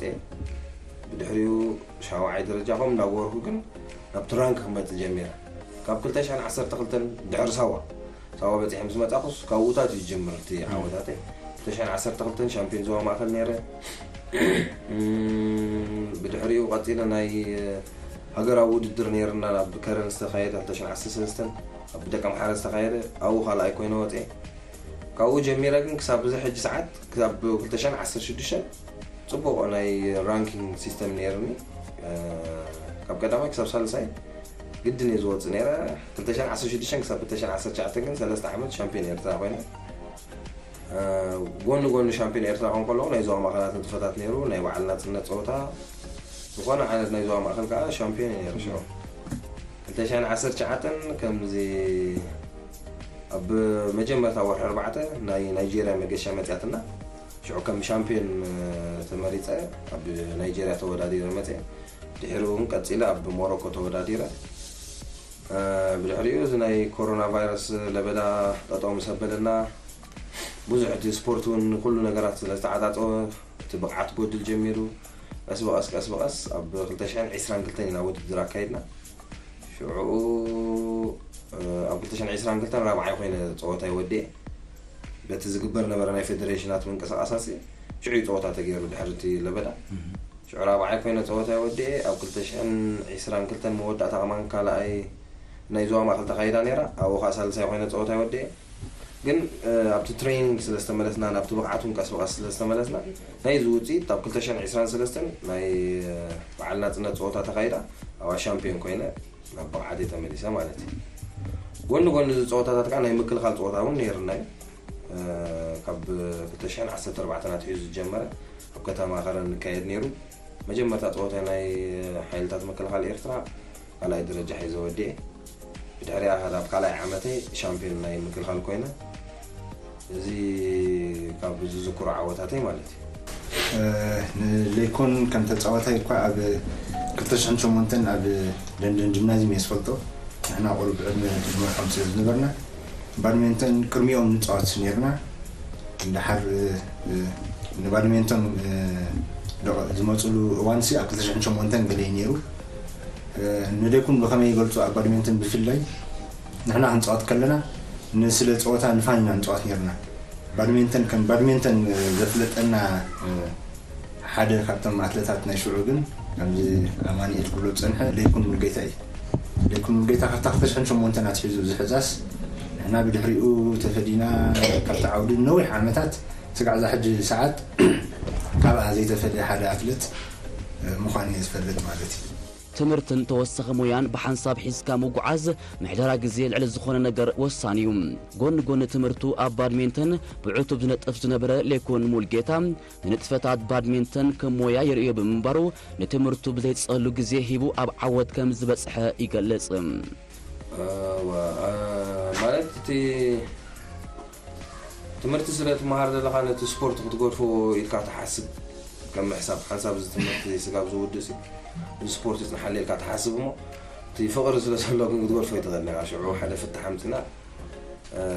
ብድሕሪኡ ሻውዓይ ደረጃ ከምኡ እንዳገበርኩ ግን ናብቲ ራንክ ክመጽእ ጀሚረ። ካብ ክልተ ሽሕን ዓሰርተ ክልተን ድሕሪ ሳዋ፣ ሳዋ በጺሐ ምስ መጻኹስ ካብኡታት እዩ ዝጅምር እቲ ዓወታተይ። ክልተ ሽሕን ዓሰርተ ክልተን ሻምፒዮን ዞባ ማእከል ነይረ። እም፣ ብድሕሪኡ ቀጺለ ናይ ሃገራዊ ውድድር ነይርና ናብ ከረን ዝተኻየደ ክልተ ሽሕን ዓሰርተ ሰለስተን ኣብ ደቀምሓረ ዝተኻየደ ኣብኡ ካልኣይ ኮይነ ወጽኤ። ካብኡ ጀሚረ ግን ክሳብ እዚ ሕጂ ሰዓት፣ ክሳብ ክልተ ሽሕን ዓሰርተ ሽዱሽተን ጽቡቕ ናይ ራንኪንግ ሲስተም ነይርኒ። እ፣ ካብ ቀዳማይ ክሳብ ሳልሳይ ግድን እየ ዝወጽእ ነይረ። ክልተ ሽሕን ዓሰርተ ሽዱሽተን ክሳብ ክልተ ሽሕን ዓሰርተ ትሽዓተን ግን ሰለስተ ዓመት ሻምፒዮን ኤርትራ ኮይነ። እ፣ ጎኒ ጎኒ ሻምፒዮን ኤርትራ ክኾን ከለኹ ናይ ዞባ ማእከላት ንጥፈታት ነይሩ፣ ናይ በዓል ናጽነት ጸወታ፣ ዝኾነ ዓይነት ናይ ዞባ ማእከል ከኣ ሻምፒዮን እየ ነይረ ሽዑ። ክልተ ሽሕን ዓሰርተ ትሽዓተን ከምዚ ኣብ መጀመርታ ወርሒ ኣርባዕተ ናይ ናይጄርያ መገሻ መጽያትና። ሽዑ ከም ሻምፒዮን፣ እ፣ ተመሪጸ ኣብ ናይጄርያ ተወዳዲረ መጽየ። ድሕሪኡ እውን ቀጺለ ኣብ ሞሮኮ ተወዳዲረ። እ፣ ብድሕሪኡ እዚ ናይ ኮሮና ቫይረስ ለበዳ ጠጠው ምስ ኣበለና ብዙሕ እቲ ስፖርት እውን ኩሉ ነገራት ስለ ዝተዓጻጸወ እቲ ብቕዓት ክጎድል ጀሚሩ። ቀስ ብቐስ፣ ቀስ ብቐስ ኣብ ክልተ ሽሕን ዕስራን ክልተን ኢና ውድድር ኣካይድና። ሽዑ፣ እ፣ ኣብ ክልተ ሽሕን ዕስራን ክልተን ራብዓይ ኮይነ ጸወታይ ወዲኤ። በቲ ዝግበር ነበረ ናይ ፌደሬሽናት ምንቅስቓሳት ሽዑ እዩ ጸወታ ተገይሩ ድሕሪ እቲ ለበዳ። ሽዑ ራብዓይ ኮይነ ጸወታይ ወዲኤ። ኣብ ክልተ ሽሕን ዕስራን ክልተን መወዳእታ ከማን ካልኣይ ናይ ዞባ ማእከል ተኻይዳ ነይራ። ኣብኡ ኸኣ ሳልሳይ ኮይነ ጸወታይ ወዲኤ። ግን፣ እ፣ ኣብቲ ትሬኒንግ ስለ ዝተመለስና፣ ናብቲ ብቕዓት እውን ቀስ ብቐስ ስለ ዝተመለስና፣ ናይዚ ውጽኢት ኣብ ክልተ ሽሕን ዕስራን ሰለስተን ናይ፣ እ፣ በዓል ናጽነት ጸወታ ተኻይዳ፣ ኣብኣ ሻምፒዮን ኮይነ። ናብ ብቕዓተይ ተመሊሰ ማለት እዩ። ጎኒ ጎኒ እዚ ፀወታታት ከዓ ናይ ምክልኻል ፀወታ እውን ነይርና እዩ። ካብ ክልተ ሽሕን ዓሰርተ ኣርባዕተን ኣትሒዙ ዝጀመረ ኣብ ከተማ ከረን ንካየድ ነይሩ። መጀመርታ ፀወታ ናይ ሓይልታት ምክልኻል ኤርትራ ካልኣይ ደረጃ ሒዘ ወዲኤ። ብድሕሪኣ ኣብ ካልኣይ ዓመተይ ሻምፒዮን ናይ ምክልኻል ኮይነ። እዚ ካብ ዝዝክሮ ዓወታተይ ማለት እዩ። ንሌኮን ከም ተፃዋታይ እኳ ኣብ ክልተ ሽሕን ሸሞንተን ኣብ ለንደን ጂምናዚየም እየ ዝፈልጦ። ንሕና ቆልዑ ብዕድመ ንመርሖም ስለ ዝነበርና ባድሜንተን ቅድሚኦም ንፃወት ነርና። እንድሓር ንባድሜንተን ዝመፅሉ እዋንሲ ኣብ ክልተ ሽሕን ሸሞንተን ገለ እዩ ነይሩ። ንሌኮን ብኸመይ ይገልፁ ኣብ ባድሜንተን ብፍላይ ንሕና ክንፃወት ከለና ንስለ ፀወታ ንፋን ኢና ንፃወት ነርና። ባድሜንተን ከም ባድሜንተን ዘፍለጠና ሓደ ካብቶም ኣትለታት ናይ ሽዑ ግን ከምዚ ኣማኒኤል ክብሎ ዝፀንሐ ለይኩን ሙልጌታ እዩ። ለይኩን ሙልጌታ ካብታ ክልተ ሽሕን ሸሞንተን ኣትሒዙ ዝሕዛስ ንሕና ብድሕሪኡ ተፈዲና ካብቲ ዓውዲ ነዊሕ ዓመታት ስጋዕ እዛ ሕጂ ሰዓት ካብኣ ዘይተፈለየ ሓደ ኣትለት ምዃኑ እየ ዝፈልጥ ማለት እዩ። ትምህርትን ተወሳኺ ሞያን ብሓንሳብ ሒዝካ ምጉዓዝ ምሕደራ ግዜ ልዕሊ ዝኾነ ነገር ወሳኒ እዩ። ጎኒ ጎኒ ትምህርቱ ኣብ ባድሜንተን ብዕቱብ ዝነጥፍ ዝነበረ ሌኮን ሙልጌታ ንንጥፈታት ባድሜንተን ከም ሞያ ይርእዮ ብምንባሩ ንትምህርቱ ብዘይጸሉ ግዜ ሂቡ ኣብ ዓወት ከም ዝበጽሐ ይገልጽ። ማለት እቲ ትምህርቲ ስለ ትመሃር ዘለኻ ነቲ ስፖርት ክትገድፎ ኢልካ ትሓስብ ከም ምሕሳብ ሓንሳብ እዚ ትምህርቲ ስጋብ ዝውድእ ሲ እዚ ስፖርት ይፅንሓለ ኢልካ ትሓስብ እሞ እቲ ፍቕሪ ስለ ዘሎ ግን ክትገድፎ ይትኽእል ነጋ ሽዑ ሓደ ፍታሕ ኣምፅና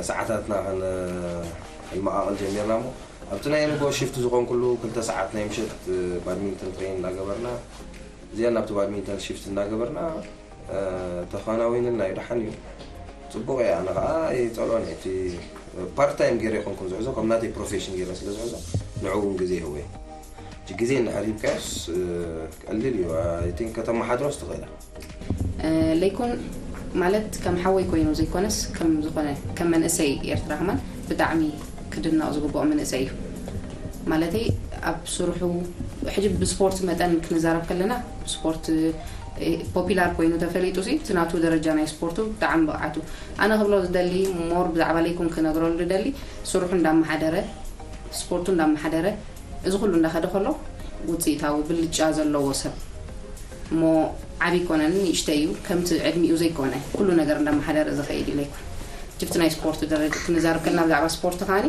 ሰዓታትና ከነመቓቕል ጀሚርና እሞ ኣብቲ ናይ ንጎ ሽፍት ዝኾንኩሉ ክልተ ሰዓት ናይ ምሸት ባድሚንተን ትሬን እናገበርና እዚኣ ናብቲ ባድሚንተን ሽፍት እናገበርና ተኸናዊንልና እዩ ደሓን እዩ ፅቡቕ እየ ኣነ ከዓ ይፀልኦን እቲ ፓርት ታይም ገይረ ይኮንኩን ዝሕዞ ከም ናተይ ፕሮፌሽን ገይረ ስለ ዝሕዞ ንዑ እውን ግዜ ይህወ እቲ ግዜ እንድሕር ሂብካዮስ ቀሊል እዩ ቲን ከተመሓድሮስ ትኽእላ ለይኮን ማለት ከም ሓወይ ኮይኑ ዘይኮነስ ከም ዝኾነ ከም መንእሰይ ኤርትራ ከማን ብጣዕሚ ክድነቕ ዝግብኦ መንእሰይ እዩ ማለተይ ኣብ ስርሑ ሕጂ ብስፖርት መጠን ክንዛረብ ከለና ስፖርት ፖፒላር ኮይኑ ተፈሊጡ ሲ እቲ ናቱ ደረጃ ናይ ስፖርቱ ብጣዕሚ ብቕዓቱ ኣነ ክብሎ ዝደሊ ሞር ብዛዕባ ለይኩን ክነግረሉ ዝደሊ ስርሑ እንዳመሓደረ ስፖርቱ እንዳመሓደረ እዚ ኩሉ እንዳኸደ ከሎ ውፅኢታዊ ብልጫ ዘለዎ ሰብ እሞ ዓብይ ኮነን ንእሽተይ እዩ ከምቲ ዕድሚኡ ዘይኮነ ኩሉ ነገር እንዳመሓደረ ዝኸይድ እዩ ለይኩን ጅብቲ ናይ ስፖርት ደረጃ ክንዛረብ ከለና ብዛዕባ ስፖርት ከዓኒ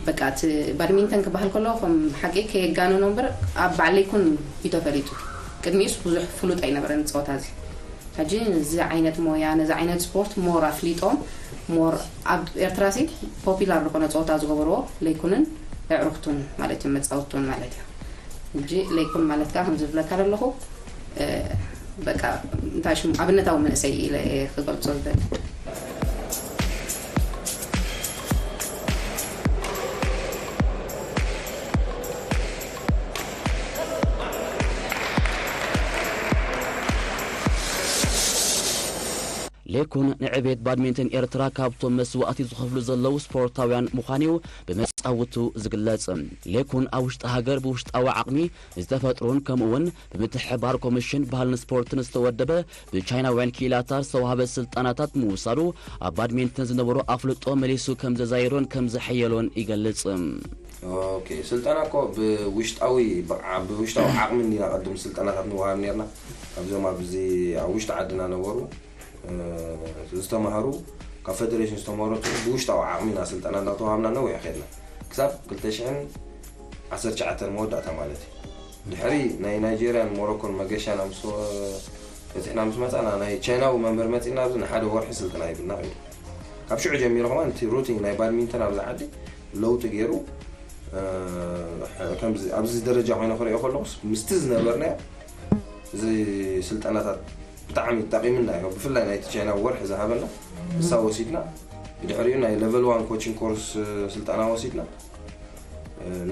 በቃ እቲ ባድሚንተን ክበሃል ከሎ ከም ሓቂ ከየጋነኖ እምበር ኣብ ባዕለይ ኩን እዩ ተፈሊጡ ቅድሚኡስ ብዙሕ ፍሉጥ ኣይነበረን ፀወታ እዚ ሕጂ ነዚ ዓይነት ሞያ ነዚ ዓይነት ስፖርት ሞር ኣፍሊጦም ሞር ኣብ ኤርትራ ሲ ፖፒላር ዝኾነ ፀወታ ዝገበርዎ ለይኩንን ኣዕሩኽቱን ማለት እዩ መፃወቱን ማለት እዩ ሕጂ ለይኩን ማለት ከዓ ከምዚ ዝብለካ ዘለኹ በቃ እንታይ ሽሙ ኣብነታዊ መንእሰይ ኢለ እየ ክገልፆ ዝደሊ ሌኩን ንዕቤት ባድሚንተን ኤርትራ ካብቶም መስዋእቲ ዝኸፍሉ ዘለዉ ስፖርታውያን ምዃን እዩ ብመጻውቱ ዝግለጽ። ሌኩን ኣብ ውሽጢ ሃገር ብውሽጣዊ ዓቕሚ ዝተፈጥሩን ከምኡውን ብምትሕባር ኮሚሽን ባህልን ስፖርትን ዝተወደበ ብቻይናውያን ክኢላታት ዝተዋህበ ስልጠናታት ምውሳዱ ኣብ ባድሚንተን ዝነበሮ ኣፍልጦ መሊሱ ከም ዘዛየዶን ከም ዘሐየሎን ይገልጽ። ኦኬ ስልጠና እኮ ብውሽጣዊ ብዓ- ብውሽጣዊ ዓቕሚ እንዲና ቅድም ስልጠናታት ንወሃብ ነርና ካብዞም ኣብዚ ኣብ ውሽጢ ዓድና ነበሩ ዝተማሃሩ ካብ ፌደሬሽን ዝተመረቱ ብውሽጣዊ ዓቕሚና ስልጠና እንዳተዋሃብና ነዊሕ ከድና ክሳብ ክልተ ሽሕን ዓሰርተ ትሽዓተን መወዳእታ ማለት እዩ ድሕሪ ናይ ናይጀርያን ሞሮኮን መገሻና ምስ በፂሕና ምስ መፃና ናይ ቻይናዊ መምህር መፂና ኣብዚ ንሓደ ወርሒ ስልጠና ይብልና ከይዱ ካብ ሽዑ ጀሚሩ ከማን እቲ ሩቲን ናይ ባድሚንተን ኣብዚ ዓዲ ለውጢ ገይሩ ኣብዚ ደረጃ ኮይነ ክሪኦ ከለኩስ ምስቲ ዝነበርናዮ እዚ ስልጠናታት ብጣዕሚ ጠቒምና እዩ ብፍላይ ናይቲ ቻይና ወርሒ ዝሃበና እሳ ወሲድና ብድሕሪኡ ናይ ሌቨል ዋን ኮቺንግ ኮርስ ስልጠና ወሲድና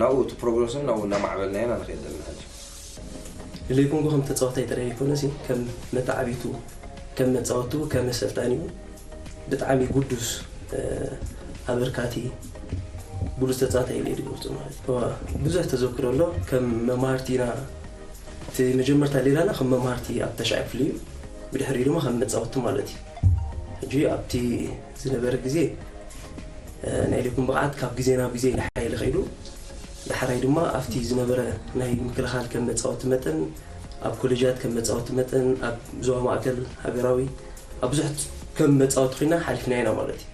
ናብኡ እቲ ፕሮግረስን ናብኡ እናማዕበልና ኢና ንኽእል ዘለና ሕጂ ንሌኮንጎ ከም ተፃዋታይ ጥራይ ይኮነሲ ከም መተዓቢቱ ከም መፃወቱ ከም ኣሰልጣኒኡ ብጣዕሚ ጉዱስ ኣበርካቲ ብሉፅ ተፃዋታይ ኢለ ዝገልፁ ማለት እዩ ብዙሕ ተዘክሮ ኣሎ ከም መማህርቲና እቲ መጀመርታ ሌላና ከም መማህርቲ ኣብ ተሻዕ ክፍሊ እዩ ብድሕሪኡ ድማ ከም መጻወቲ ማለት እዩ። ሕጂ ኣብቲ ዝነበረ ግዜ፣ እ፣ ናይ ሌኩን ብቕዓት ካብ ግዜ ናብ ግዜ ይሓይል ኸይዱ። ዳሕራይ ድማ ኣብቲ ዝነበረ ናይ ምክልኻል ከም መጻወቲ መጠን፣ ኣብ ኮሌጃት ከም መጻወቲ መጠን፣ ኣብ ዞባ ማእከል ሃገራዊ፣ ኣብ ብዙሕ ከም መጻወቲ ኮይና ሓሊፍና ኢና ማለት እዩ።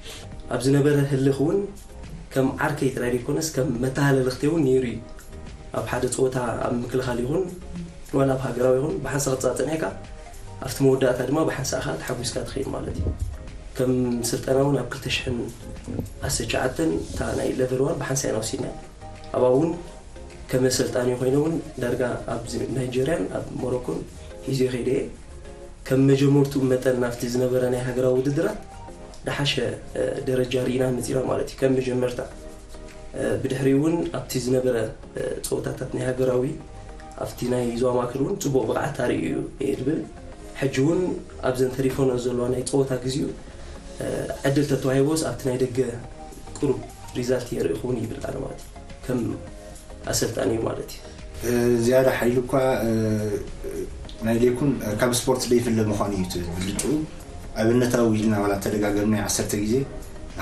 ኣብ ዝነበረ ህልኽ እውን ከም ዓርከይ ጥራይ ዘይኮነስ ከም መተሃላለኽቲ እውን ነይሩ እዩ። ኣብ ሓደ ጸወታ ኣብ ምክልኻል ይኹን ዋላ ኣብ ሃገራዊ ይኹን ብሓንሳእ ክትጻወት ጸኒሕካ ኣብቲ መወዳእታ ድማ ብሓንሳእ ከኣ ተሓጒስካ ትኸይድ ማለት እዩ። ከም ስልጠና እውን ኣብ ክልተ ሽሕን ዓሰርተ ትሽዓተን እታ ናይ ሌቨል ዋን ብሓንሳእ ኢና ወሲድና። ኣብኣ እውን ከም ኣሰልጣኒ ኮይነ እውን ዳርጋ ኣብ ናይጀርያን ኣብ ሞሮኮን ሒዘ ከይደ እየ። ከም መጀመርትኡ መጠን ናብቲ ዝነበረ ናይ ሃገራዊ ውድድራት ዝሓሸ፣ እ፣ ደረጃ ርኢና መጺና ማለት እዩ። ከም መጀመርታ፣ እ፣ ብድሕሪኡ እውን ኣብቲ ዝነበረ፣ እ፣ ጸወታታት ናይ ሃገራዊ ኣብቲ ናይ ዞባ ማእከል እውን ጽቡቕ ብቕዓት ኣርእዩ እዩ እየ ዝብል። ሕጂ እውን ኣብዘን ተሪፈንኦ ዘለዋ ናይ ጸወታ ግዜኡ፣ እ፣ ዕድል ተተዋሂቦስ ኣብቲ ናይ ደገ ቁሩብ ሪዛልት የርኢ ክውን ይብል ኣነ ማለት እዩ። ከም ኣሰልጣኒ እዩ ማለት እዩ። እ፣ ዝያዳ ሓይሉ እኳ፣ እ፣ ናይ ሌኩን፣ እ፣ ካብ ስፖርት ዘይፍለ ምዃኑ እዩ እቲ ብልጭኡ። ኣብነታዊ ኢልና ዋላ ተደጋገምና ዓሰርተ ግዜ።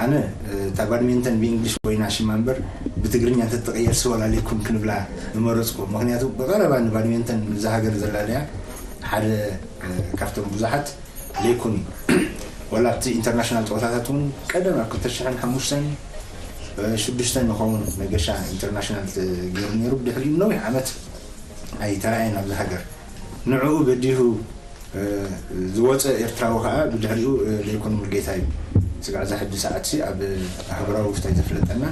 ኣነ፣ እ፣ እታ ባድሜንተን ብእንግሊሽ ኮይና ሽማ እምበር ብትግርኛ እንተትቕየርሲ ዋላ ሌኩን ክንብላ ምመረጽኩ። ምኽንያቱ ብቐረባ ንባድሜንተን እዛ ሃገር ዘላለያ ሓደ፣ እ፣ ካብቶም ብዙሓት ሌኩን እዩ። ዋላ ኣብቲ ኢንተርናሽናል ጸወታታት እውን ቀደም ኣብ ክልተ ሽሕን ሓሙሽተን፣ እ፣ ሽዱሽተን ንኸውን መገሻ ኢንተርናሽናል ገይሩ ነይሩ። ብድሕሪኡ ነዊሕ ዓመት ኣይተራእየን ኣብዚ ሃገር። ንዕኡ በዲሁ፣ እ፣ ዝወጸ ኤርትራዊ ከኣ ብድሕሪኡ፣ እ፣ ሌኩን ሙልጌታ እዩ። ስጋዕ እዛ ሕጂ ሰዓትሲ ኣብ ኣህጉራዊ ውፍታይ ዘፍለጠና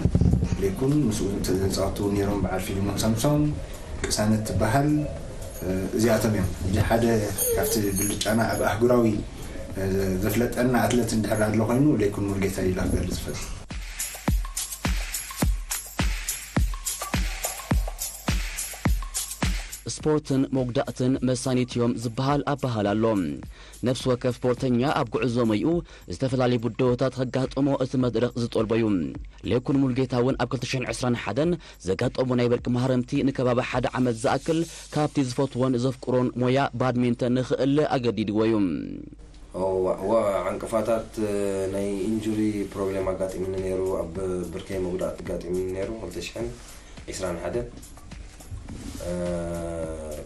ሌኩን ምስኡ ተጻወቱ ነይሮም፣ በዓል ፊልሞን ሳምሶን፣ ቅሳነት ትበሃል፣ እ፣ እዚኣቶም እዮም። ሕጂ ሓደ ካብቲ ብልጫና ኣብ ኣህጉራዊ፣ እ፣ ዘፍለጠና ኣትለት እንድሕር ኣሎ ኮይኑ ሌኩን ሙልጌታ እዩ ኢላ ክገልጽ ዝፈቱ። ስፖርትን መጉዳእትን መሳኒት እዮም ዝበሃል ኣበሃል ኣሎ። ነፍሲ ወከፍ ስፖርተኛ ኣብ ጉዕዞ ሞይኡ ዝተፈላለዩ ብድሆታት ከጋጥሞ እቲ መድረኽ ዝጠልቦ እዩ። ሌኩን ሙልጌታ እውን ኣብ ክልተ ሽሕን ዕስራን ሓደን ዘጋጠሞ ናይ ብርቂ ማህረምቲ ንከባቢ ሓደ ዓመት ዝኣክል ካብቲ ዝፈትዎን ዘፍቅሮን ሞያ ባድሚንተን ንኽእለ ኣገዲድዎ እዩ። እዋ እዋ ዕንቅፋታት ናይ ኢንጁሪ ፕሮብሌም ኣጋጢምኒ ነይሩ። ኣብ ብርከይ መጉዳእቲ ኣጋጢምኒ ነይሩ ክልተ ሽሕን ዕስራን ሓደን።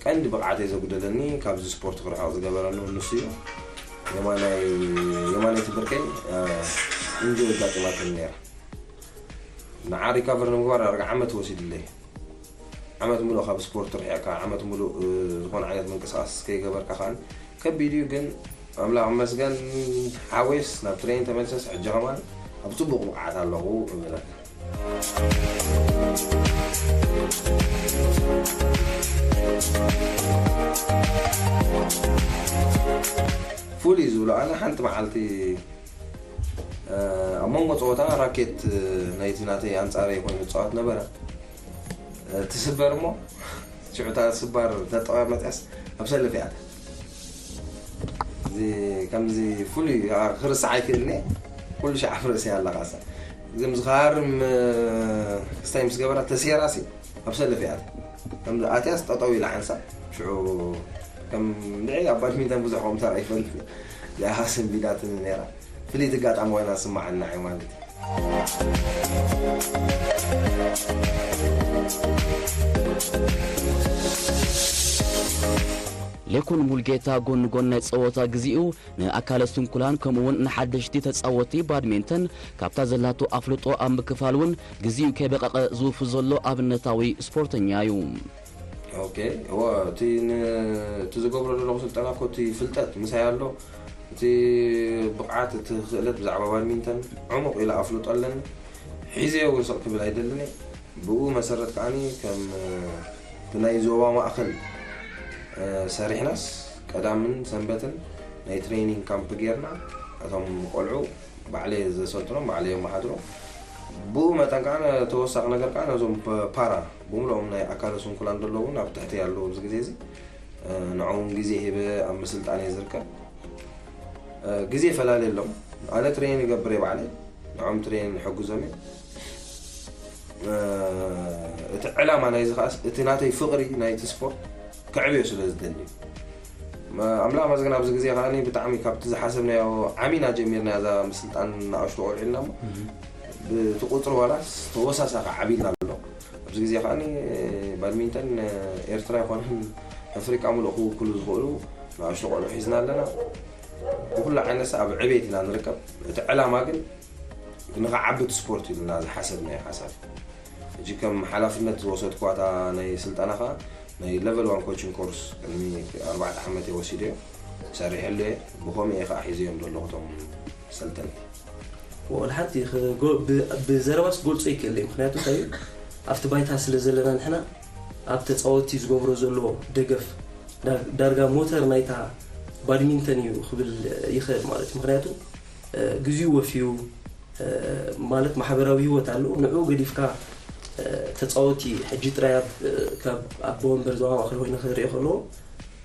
ቀንዲ ብቕዓተይ ዘጉደለኒ ካብዚ ስፖርት ክርሕቕ ዝገበረኒ ንሱ እዩ። የማናይ የማነይቲ ብርከይ ኢንጁሪ ኣጋጢማትኒ ነይራ። ንዓ ሪካቨር ንምግባር ዳርጋ ዓመት ወሲድለይ። ዓመት ሙሉእ ካብ ስፖርት ርሒቕካ ዓመት ሙሉእ ዝኾነ ዓይነት ምንቅስቃስ ከይገበርካ ከዓ ከቢድ እዩ። ግን ኣምላኽ ይመስገን ሓወይስ ናብ ትሬን ተመልሰስ ሕጂ ከማን ኣብ ፅቡቕ ብቕዓት ኣለኹ እብለካ። ፍሉይ ዝብሎ ኣነ ሓንቲ መዓልቲ ኣብ መንጎ ፀወታ ራኬት ናይቲ ናተይ ኣንፃረይ ኮይኑ ዝፃወት ነበረ። ትስበር እሞ ሽዑ እታ ስባር ተጠቐመጥያስ ኣብ ሰለፍ እያ። እዚ ከምዚ ፍሉይ ክርስዓ ኣይክእልን እየ። ኩሉ ሻዕ ኣብ ርእሲ ኣላ ቃሳ። ግን ዝኻርም ክስታይ ምስ ገበራ ተሴራሲ ኣብ ሰለፍ እያ። ከምዚ ኣትያስ ጠጠው ኢላ ሓንሳ ሽዑ ከም ንዒ ኣብ ባድሚንተን ብዙሕ ከምታ ኣይፈልጥ እዚኣ ሰንቢዳትኒ ነይራ። ፍልይቲ ኣጋጣሚ ኮይና ስማዓና እዩ ማለት እዩ። ሌኩን ሙልጌታ ጎን ጎን ናይ ጸወታ ግዜኡ ንኣካለ ስንኩላን ከምኡ እውን ንሓደሽቲ ተጻወቲ ባድሜንተን ካብታ ዘላቶ ኣፍልጦ ኣብ ምክፋል እውን ግዜኡ ከይበቐቐ ዝውፍ ዘሎ ኣብነታዊ ስፖርተኛ እዩ። ኦኬ እወ እቲ ን- እቲ ዝገብሮ ዘለኹ ስልጠና እኮ እቲ ፍልጠት ምሳይ ኣሎ። እቲ ብቕዓት እቲ ክእለት ብዛዕባ ባድሚንተን ዕሙቕ ኢለ ኣፍልጦ ኣለኒ። ሒዘዮ እውን ስቕ ክብል ኣይደልን እየ። ብኡ መሰረት ከዓኒ ከም እቲ ናይ ዞባ ማእኸል ሰሪሕናስ ቀዳምን ሰንበትን ናይ ትሬኒንግ ካምፕ ጌርና እቶም ቆልዑ ባዕለይ ዘሰልጥኖም ባዕለይ የመሓድሮም። ብኡ መጠን ከዓ ተወሳኺ ነገር ከዓ ነዞም ፓራ ብምልኦም ናይ ኣካለ ስንኩላን ዘለዉ እውን ኣብ ትሕተይ ኣለዉ ኣብዚ ግዜ እዚ። ንዕኦም ግዜ ሂበ ኣብ ምስልጣን እየ ዝርከብ። ግዜ ፈላልየሎም ኣነ ትሬን ይገብር እየ ባዕለይ ንዕኦም ትሬን ይሕግዞም እየ። እቲ ዕላማ ናይዚ ከዓስ እቲ ናተይ ፍቕሪ ናይቲ ስፖርት ከዕብዮ ስለ ዝደሊ እዩ። ኣምላኽ መስገን ኣብዚ ግዜ ከኣ ብጣዕሚ ካብቲ ዝሓሰብናዮ ዓሚና ጀሚርና እዛ ምስልጣን ንኣሽቱ ቆልዑ ኢልና እሞ ብቲ ቁፅሪ ዋላስ ተወሳሳኺ ዓቢልና ኣሎ። ኣብዚ ግዜ ከኣ ባድሚንተን ኤርትራ ይኮነን ኣፍሪቃ ሙሉእ ክውክሉ ዝኽእሉ ንኣሽቱ ቆልዑ ሒዝና ኣለና። ብኩሉ ዓይነት ኣብ ዕቤት ኢና ንርከብ። እቲ ዕላማ ግን ንኽዓቢ እቲ ስፖርት ኢልና ዝሓሰብናዮ ሓሳብ። ሕጂ ከም ሓላፍነት ዝወሰድኳታ ናይ ስልጠና ከኣ ናይ ሌቨል ዋን ኮችንግ ኮርስ ቅድሚ ኣርባዕተ ዓመት እየ ወሲደዮ፣ ሰሪሐሉ እየ። ብኸምኡ እየ ከኣ ሒዘዮም ዘለኹ እቶም ሰልጠንቲ። ወላ ሓንቲ ብዘረባስ ክገልጾ ይክእል እየ። ምክንያቱ እንታይ እዩ፣ ኣብቲ ባይታ ስለ ዘለና ንሕና ኣብ ተጻወትቲ ዝገብሮ ዘሎ ደገፍ ዳርጋ ሞተር ናይታ ባድሚንተን እዩ ክብል ይኽእል ማለት እዩ። ምክንያቱ ግዜኡ ወፍዩ ማለት ማሕበራዊ ህይወት ኣሎ። ንዕኡ ገዲፍካ ተፃወቲ ሕጂ ጥራይ ኣብ ካብ ኣቦ ወንበር ዞባ ማእከል ኮይነ ክርኢ ከለዎ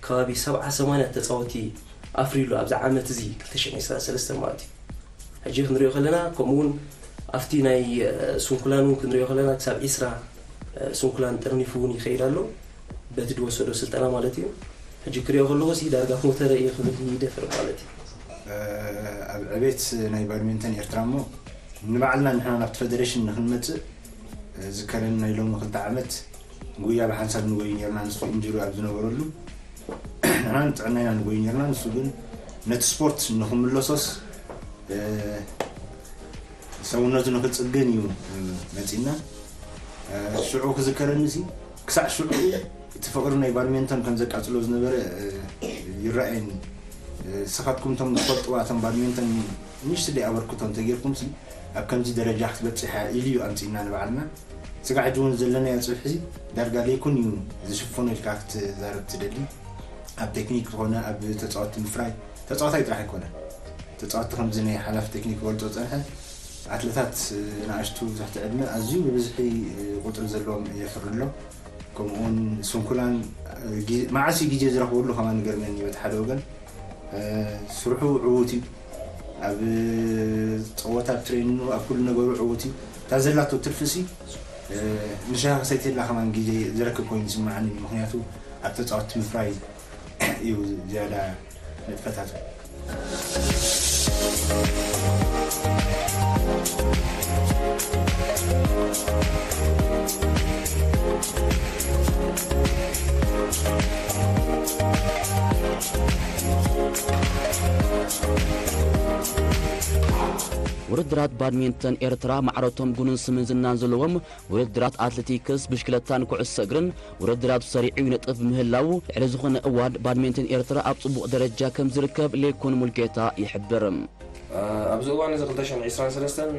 ከባቢ ሰብዓ ሰማንያ ተፃወቲ ኣፍርዩ ኣሎ ኣብዚ ዓመት እዚ ክልተ ሽሕን ዕስራን ሰለስተን ማለት እዩ። ሕጂ ክንሪኦ ከለና ከምኡ እውን ኣብቲ ናይ ስንኩላን እውን ክንሪኦ ከለና ክሳብ ዒስራ ስንኩላን ጥርኒፉ እውን ይኸይድ ኣሎ በቲ ዝወሰዶ ስልጠና ማለት እዩ። ሕጂ ክሪኦ ከለኹ ሲ ዳርጋ ሞተረ እየ ክብል ይደፍር ማለት እዩ። ኣብ ዕቤት ናይ ባድሚንተን ኤርትራ እሞ ንባዕልና ንሕና ናብቲ ፌደሬሽን ንክንመፅእ ዝከረኒ ናይ ሎሚ ክልተ ዓመት ጉያ ብሓንሳብ ንጎይ ነርና። ንሱ ኢንጁሪ ኣብ ዝነበረሉ ንሕና ንጥዕናና ንጎይ ነርና። ንሱ ግን ነቲ ስፖርት ንክምለሶስ ሰውነቱ ንክፅግን እዩ መፂና። ሽዑ ክዝከረኒ ሲ ክሳዕ ሽዑ እቲ ፍቕሪ ናይ ባድሜንተን ከም ዘቃፅሎ ዝነበረ ይረኣየኒ። ንስኻትኩም እቶም ዝፈልጥዋ እቶም ባድሜንተን ንእሽትለይ ኣበርክቶ እንተጌርኩም ሲ ኣብ ከምዚ ደረጃ ክትበፅሕ ኢሉ እዩ ኣምፂእና ንባዕልና። ስጋዕ ሕጂ እውን ዘለናዮ ፅብሒ ዳርጋ ለይኩን እዩ ዝሽፈኖ ኢልካ ክትዛረብ ትደሊ። ኣብ ቴክኒክ ዝኾነ ኣብ ተፃወቲ ምፍራይ ተፃዋታይ ጥራሕ ኣይኮነን። ተፃወቲ ከምዚ ናይ ሓላፊ ቴክኒክ ክበልፆ ዝፀንሐ ኣትለታት ንኣሽቱ ትሕቲ ዕድመ ኣዝዩ ብብዝሒ ቁፅሪ ዘለዎም የፍሪ ኣሎ። ከምኡውን ስንኩላን መዓስ ግዜ ዝረኽበሉ ከማን ይገርመኒ እዩ። በቲ ሓደ ወገን ስርሑ ዕዉት እዩ፣ ኣብ ፀወታ፣ ኣብ ትሬኒኑ፣ ኣብ ኩሉ ነገሩ ዕዉት እዩ። እታ ዘላቶ ትርፊ ሲ ንሻሂ ክሰትየላ ከማን ግዜ ዝረክብ ኮይኑ ይስምዓኒ። ምክንያቱ ኣብ ተፃወቲ ምፍራይ እዩ ዝያዳ ንጥፈታቱ። ውድድራት ባድሚንተን ኤርትራ ማዕረቶም ጉኑን ስምን ዝናን ዘለዎም ውድድራት ኣትሌቲክስ፣ ብሽክለታን ኩዕሶ እግርን ውድድራት ሰሪዑ ይነጥፍ ብምህላው ልዕሊ ዝኾነ እዋን ባድሚንተን ኤርትራ ኣብ ፅቡቕ ደረጃ ከም ዝርከብ ሌኩን ሙልጌታ ይሕብር። ኣብዚ እዋን እዚ ክልተ ሽሕን ዕስራን ሰለስተን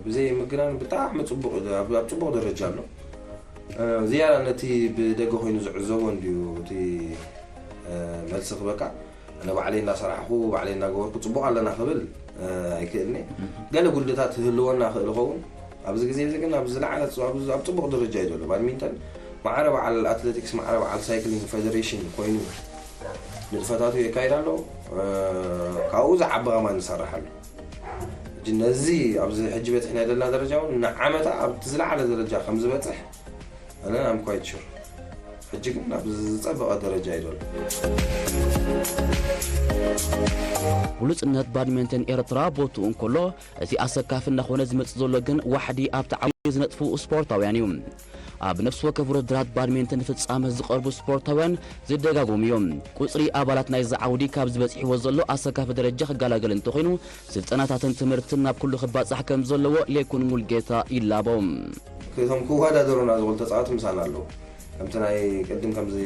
ብዘይ ምግናን ብጣዕሚ ፅቡቕ ኣብ ፅቡቕ ደረጃ ኣሎ። ዝያዳ ነቲ ብደገ ኮይኑ ዝዕዘቦ እንድዩ እቲ መልሲ ክበካ። ኣነ ባዕለይ እናሰራሕኹ ባዕለይ እናገበርኩ ፅቡቕ ኣለና ክብል ኣይክእልኒ። ገለ ጉድልታት ክህልወና ክእል ኸውን። ኣብዚ ግዜ እዚ ግን ኣብ ዝለዓለ ኣብ ፅቡቕ ደረጃ እዩ ዘሎ። ባድሚንተን ማዕረ በዓል ኣትሌቲክስ ማዕረ በዓል ሳይክሊንግ ፌደሬሽን ኮይኑ ንጥፈታቱ የካይድ ኣሎ። ካብኡ ዝዓቢ ከማን ንሰርሕ ኣሎ። ነዚ ኣብዚ ሕጂ በፂሕና ዘለና ደረጃ እውን ንዓመታ ኣብቲ ዝለዓለ ደረጃ ከም ዝበፅሕ ኣነ ኣም ኳይት ሹር። ሕጂ ግን ኣብ ዝፀበቐ ደረጃ እዩ ዘሎ። ብሉፅነት ባድሜንተን ኤርትራ ቦትኡ እንከሎ፣ እቲ ኣሰካፊ እናኾነ ዝመፅእ ዘሎ ግን ዋሕዲ ኣብቲ ዓውዲ ዝነጥፉ ስፖርታውያን እዩ። ኣብ ነፍሲ ወከፍ ውድድራት ባድሜንተን ፍጻመ ዝቐርቡ ስፖርታውያን ዝደጋጎሙ እዮም። ቁፅሪ ኣባላት ናይዚ ዓውዲ ካብዚ በፂሕዎ ዘሎ ኣሰካፊ ደረጃ ክገላገል እንተኾይኑ፣ ስልጠናታትን ትምህርትን ናብ ኩሉ ክባፃሕ ከም ዘለዎ ሌኩን ሙልጌታ ይላቦ። እቶም ክወዳደሩና ዝኽእሉ ተፃወቲ ምሳና ኣለዉ። ከምቲ ናይ ቅድም ከምዚ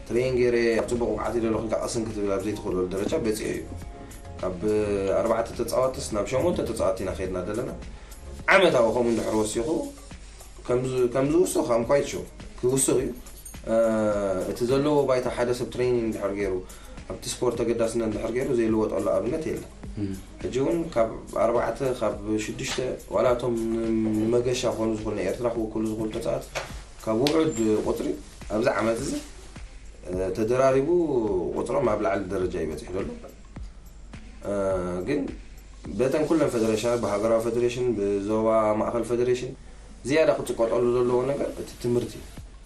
ትሬን ገይረ ኣብ ፅቡቕ ብቕዓት ይደለኹ ኢልካ ቅስን ክትብል ኣብ ዘይትኽእለሉ ደረጃ በፂሑ እዩ። ካብ ኣርባዕተ ተፃወትስ ናብ ሸሞንተ ተፃወቲ ኢና ከይድና ዘለና። ዓመታዊ ከምኡ እንድሕር ወሲኹ ከም ዝውስኽ ኣም ኳይት ሹር ክውስኽ እዩ። እቲ ዘለዎ ባይታ ሓደ ሰብ ትሬኒንግ እንድሕር ገይሩ ኣብቲ ስፖርት ተገዳስነት እንድሕር ገይሩ ዘይልወጠሉ ኣብነት የለን። ሕጂ እውን ካብ ኣርባዕተ ካብ ሽዱሽተ ዋላ እቶም ንመገሻ ክኾኑ ዝኽእሉ ናይ ኤርትራ ክውክሉ ዝኽእሉ ተፃወቲ ካብ ውዑድ ቁፅሪ ኣብዚ ዓመት እዚ ተደራሪቡ ቁፅሮም ኣብ ላዕሊ ደረጃ ይበፅሕ ዘሎ። ግን በተን ኩለን ፌደሬሽናት ብሃገራዊ ፌደሬሽን ብዞባ ማእኸል ፌደሬሽን ዝያዳ ክፅቀጠሉ ዘለዎ ነገር እቲ ትምህርቲ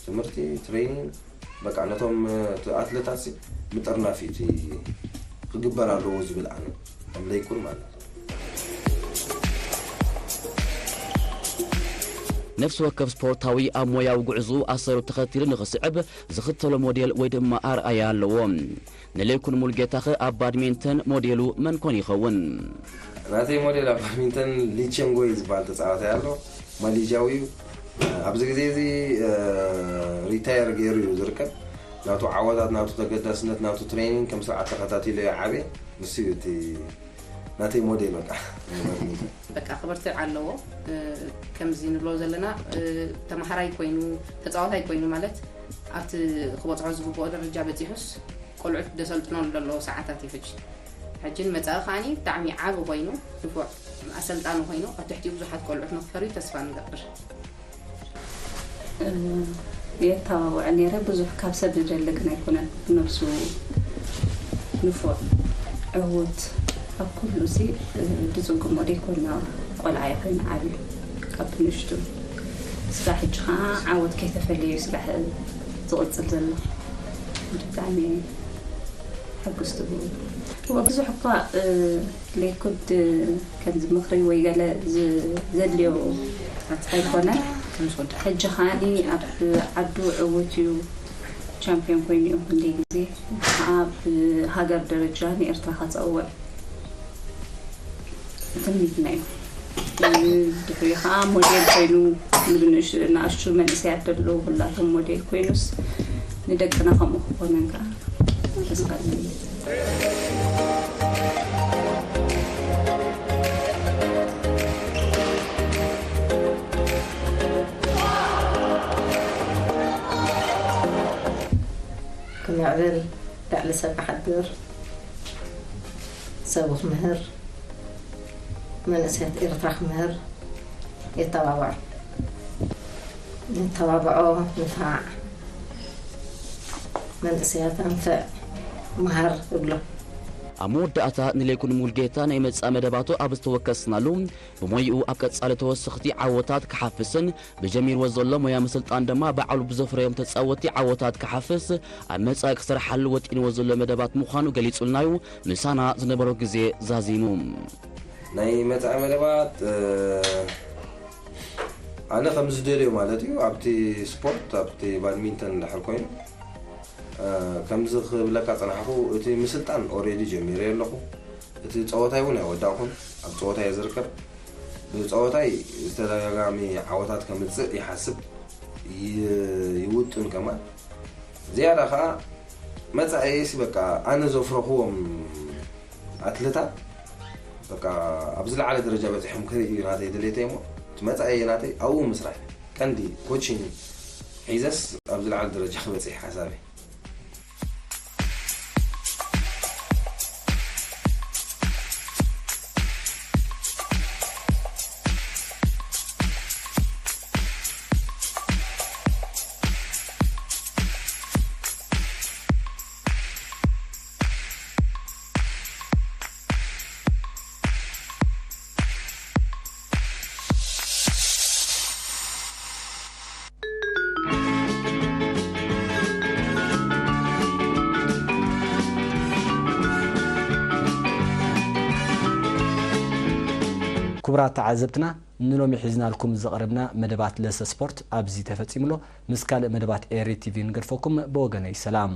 ትምህርቲ ትሬኒንግ በቃ ነቶም ኣትለታት ምጥርናፍ እዩ ክግበር ኣለዎ ዝብል ኣነ ከም ለይኩን ማለት። ነፍሲ ወከፍ ስፖርታዊ ኣብ ሞያዊ ጉዕዝኡ ኣሰሩ ተኸቲሉ ንኽስዕብ ዝኽተሎ ሞዴል ወይ ድማ ኣርኣያ ኣለዎ። ንለይኩን ሙልጌታኸ ኣብ ባድሚንተን ሞዴሉ መን ኮን ይኸውን? ናተይ ሞዴል ኣብ ባድሚንተን ሊቸንጎይ ዝበሃል ተፃዋታይ ኣሎ። ማሊጃዊ እዩ። ኣብዚ ግዜ እዚ ሪታየር ገይሩ እዩ ዝርከብ። ናቱ ዓወታት፣ ናቱ ተገዳስነት፣ ናቱ ትሬኒንግ ከም ስርዓት ተኸታቲሉ እየ ዓብየ። ንሱ እዩ እቲ ናተይ ሞዴል በቃ። በቃ ክበርትዕ ኣለዎ። ከምዚ ንብሎ ዘለና ተማሃራይ ኮይኑ ተፃዋታይ ኮይኑ ማለት ኣብቲ ክበፅሖ ዝግብኦ ደረጃ በፂሑስ ቆልዑት ደሰልጥኖ ዘለዎ ሰዓታት እዩ ሕጂ። ሕጂ ንመፃኢ ከዓኒ ብጣዕሚ ዓቢ ኮይኑ ንፉዕ ኣሰልጣኒ ኮይኑ ኣብ ትሕቲኡ ብዙሓት ቆልዑት ንክፈርዩ ተስፋ ንገብር። የተባብዖ ነይረ። ብዙሕ ካብ ሰብ ዝደሊ ግን ኣይኮነን። ነብሱ ንፉዕ፣ ዕዉት፣ ኣብ ኩሉ ሲ ድጽግሞ ደይኮና ቆልዓ ይኹን ዓብዩ ካብ ንሽቱ ስጋዕ ሕጂ ከዓ ዓወት ከይተፈለዩ ስጋዕ ዝቕጽል ዘሎ ብጣዕሚ ሕጉስቲ ብኡ። እወ ብዙሕ እኳ ለይኩድ ከምዚ ምኽሪ ወይ ገለ ዘድልዮ ኣይኮነን። ሕጂ ከዓኒ ኣብ ዓዱ ዕዉት እዩ፣ ቻምፒዮን ኮይኑ እዩ ክንደይ ግዜ። ከዓ ብሃገር ደረጃ ንኤርትራ ከፀውዕ ትምኒትና እዩ። ድሕሪ ከዓ ሞዴል ኮይኑ ንኣሽቱ መንእሰያት ዘለዉ ኩላቶም ሞዴል ኮይኑስ ንደቅና ከምኡ ክኾነን ከዓ ተስፋ ኣለኒ። ክምዕብል፣ ልዕሊ ሰብ ክሓድር፣ ሰቡ ክምህር፣ መንእሰያት ኤርትራ ክምህር የተባብዖ። ነተባብዖ፣ ንፋዕ፣ መንእሰያት ኣንፍዕ፣ ምሃር እብሎ። ኣብ መወዳእታ ንሌኩን ሙልጌታ ናይ መጻኢ መደባቱ ኣብ ዝተወከስናሉ ብሞይኡ ኣብ ቀጻሊ ተወሰኽቲ ዓወታት ክሓፍስን ብጀሚርዎ ዘሎ ሞያ ምስልጣን ድማ ባዕሉ ብዘፍረዮም ተጻወቲ ዓወታት ክሓፍስ ኣብ መጻኢ ክሰርሓሉ ወጢንዎ ዘሎ መደባት ምዃኑ ገሊጹልናዩ ምሳና ዝነበሮ ግዜ ዛዚሙ። ናይ መጻኢ መደባት ኣነ ከም ዝደልዮ ማለት እዩ ኣብቲ ስፖርት ኣብቲ ባድሚንተን እንድሕር ኮይኑ ከምዚ ክብለካ ጸናሕኩ እቲ ምስልጣን ኦሬዲ ጀሚረ ኣለኹ እቲ ጸወታይ እውን ኣይወዳእኩን ኣብ ጸወታይ ዝርከብ ብጸወታይ ዝተደጋጋሚ ዓወታት ከምጽእ ይሓስብ ይውጥን ከማን ዝያዳ ከዓ መጻኤስ በቃ ኣነ ዘፍረኽዎም ኣትለታት በቃ ኣብ ዝለዓለ ደረጃ በፂሖም ክርኢ እዩ ናተይ ድሌተይ እሞ እቲ መጻኤ ናተይ ኣብኡ ምስራሕ ቀንዲ ኮቺን ሒዘስ ኣብ ዝለዓለ ደረጃ ክበፅሕ ሓሳበይ ክቡራት ተዓዘብትና ንሎሚ ሒዝናልኩም ዝቐረብና መደባት ለሰ ስፖርት ኣብዚ ተፈጺሙ ኣሎ። ምስ ካልእ መደባት ኤሪ ቲቪ ንገድፈኩም። ብወገነይ ሰላም።